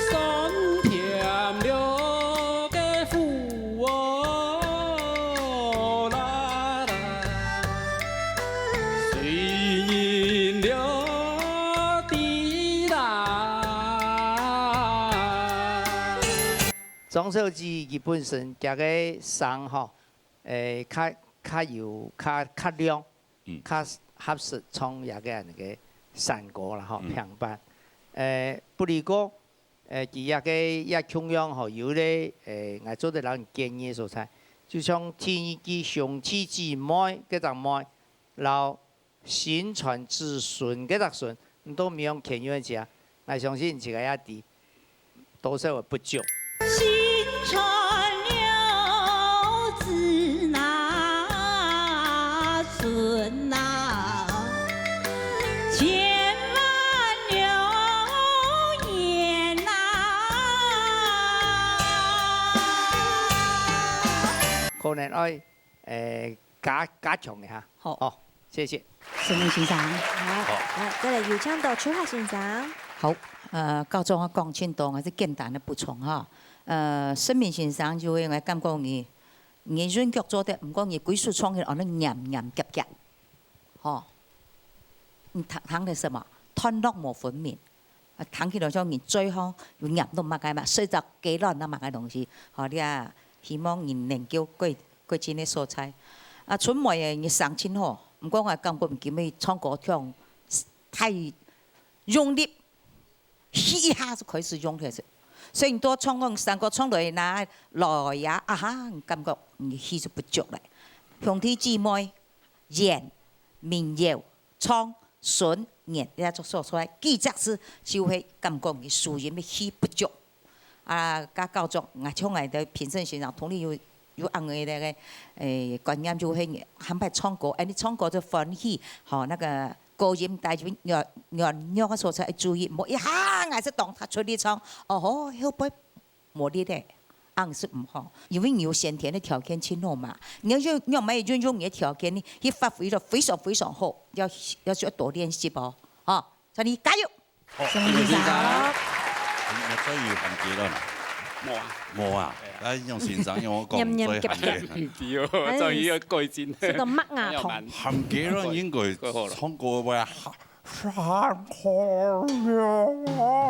酸甜了个苦哦啦啦，水饮了的啦。张小姐佢本身佢个聲吼，誒，較，較有，較，較亮。 嗯。較合適唱這个恁个山歌啦吼，嗯。平板。誒，不而過，誒，佢這个也共樣吼，有咧，誒，𠊎做得摎你建議个所在，就像第二句兄弟姊妹該隻妹，摎心傳子孫該隻孫，你都毋用牽怨佢啊。𠊎相信你自家也知， 多少个不足。心傳了子那孫那，千萬留言呐。可能愛，誒，加，加強一下。好。好，謝謝。 承明先生。好，好。來，再來有請到秋華先生。好，呃，教授講盡多，𠊎係簡單个補充哈。呃，承明先生就係𠊎感覺你，你韻腳做得，毋過你歸首唱起來，哦，恁黏黏夾夾，吼。你聽，聽得什麼？段落無分明。 啊，聽起來像人嘴項有黏到麼个嘛，食隻雞卵啊麼个東西。吼，你啊，希望人能夠改，改進个所在。啊，春妹个你聲真好，毋過𠊎感覺你今日唱歌唱太用力，氣一下就開始用起來。所以你多唱講山歌唱落去那來呀，啊哈，你感覺你氣就不足了。兄弟姊妹，演，民謠， 唱、順、言，這種所出來，幾隻字就係感覺你輸音个氣不足。啊，該教授，𠊎像𠊎个評審先生，同你有，有恁樣个，誒，觀念，就係喊排唱歌，哎，你唱歌就歡喜，吼，那個高音低音軟，軟弱个所在愛注意，莫一下𠊎係當他出力唱，哦吼，後背 無力个，恁樣係毋好，因為你有先天个條件盡好嘛。你愛用，你愛用你个條件呢，去發揮到非常非常好，要，要需要多練習哦，吼，所以你加油！好，承明先生。你，你最有含雞卵啊？無啊。無啊？哎呀。哎，用先生，用我講最含雞。黏黏夾夾。毋對哦，哎，終於要改進。食到麥芽糖。哎呀，蠻，含雞卵應該，過好了。唱歌會啊， 山歌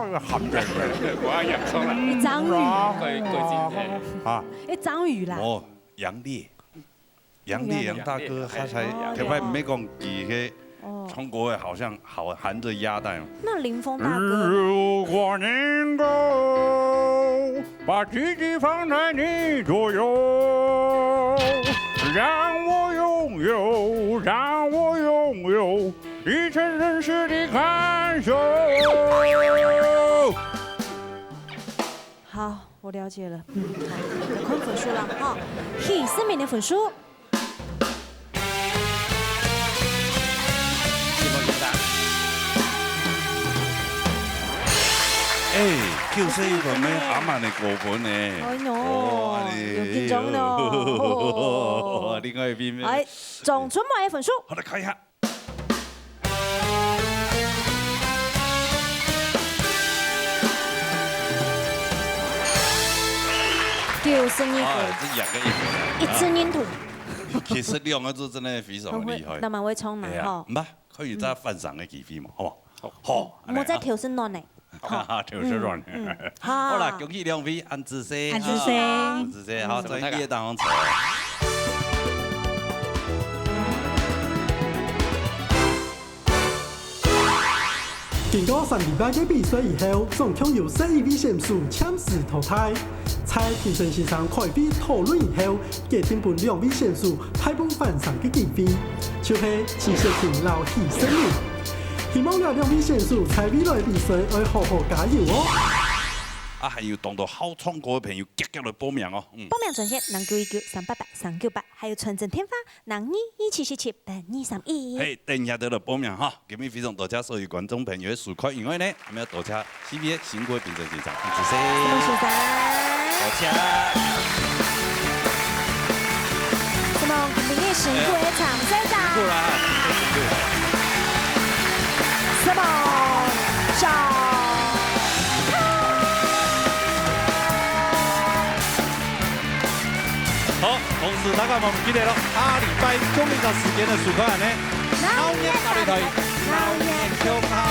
了，含着个。我也唱了。一張雨。過，過真係。啊。一張雨啦。哦，楊烈。楊烈，楊大哥，楊烈，他才，哦。頭擺毋係講佢个哦。唱歌个，好像好含着鴨蛋。那林峰大哥呢？如果能夠把自己放在你左右，讓我擁有，讓我擁有 一切真实的感受。好，我了解了。嗯，好，要看分數了哈。許思明的分數。哎，九十一分咩，阿滿个高分呢。哎喲，哦，哎喲，有緊張了。哦。另外一邊咩？哎，張春妹的分數。好，來看一下。 九十二分。啊，這兩個一分。一致認同。其實兩個字真的非常厲害。很會，那蠻會唱嘛，哎呀，吼。毋怕，可以再翻上个機會嘛，好不好？好。好，莫再挑戰亂呢。哎呀。哈哈，挑戰亂。嗯，嗯，好。好啦，恭喜兩位，恁仔細，恁仔細。恁仔細，好，嗯。再見，大家好。 經過三禮拜个比賽以後，總共有十一位選手暫時淘汰。在評審先生開會討論以後，決定分兩位選手大步翻身个機會，就係徐雪琴摎許勝明。希望這兩位選手在未來比賽愛好好加油哦！啊，還有當多好唱歌个朋友，遽遽來報名哦！嗯。報名專線：零九一九三八八三九八，還有傳真電話：零二二七四七八二三一。嘿，等一下就來報名哈！ 今日非常多謝所有觀眾朋友个收看，因為呢，𠊎兜愛多謝四位个辛苦个評審先生，恁仔細。辛苦先生。多謝。什麼？今日辛苦个參賽者。辛苦啦，辛苦。什麼？上。大家毋好毋記得咯，下禮拜共一隻時間个收看呢。鬧熱大擂台，鬧熱共下。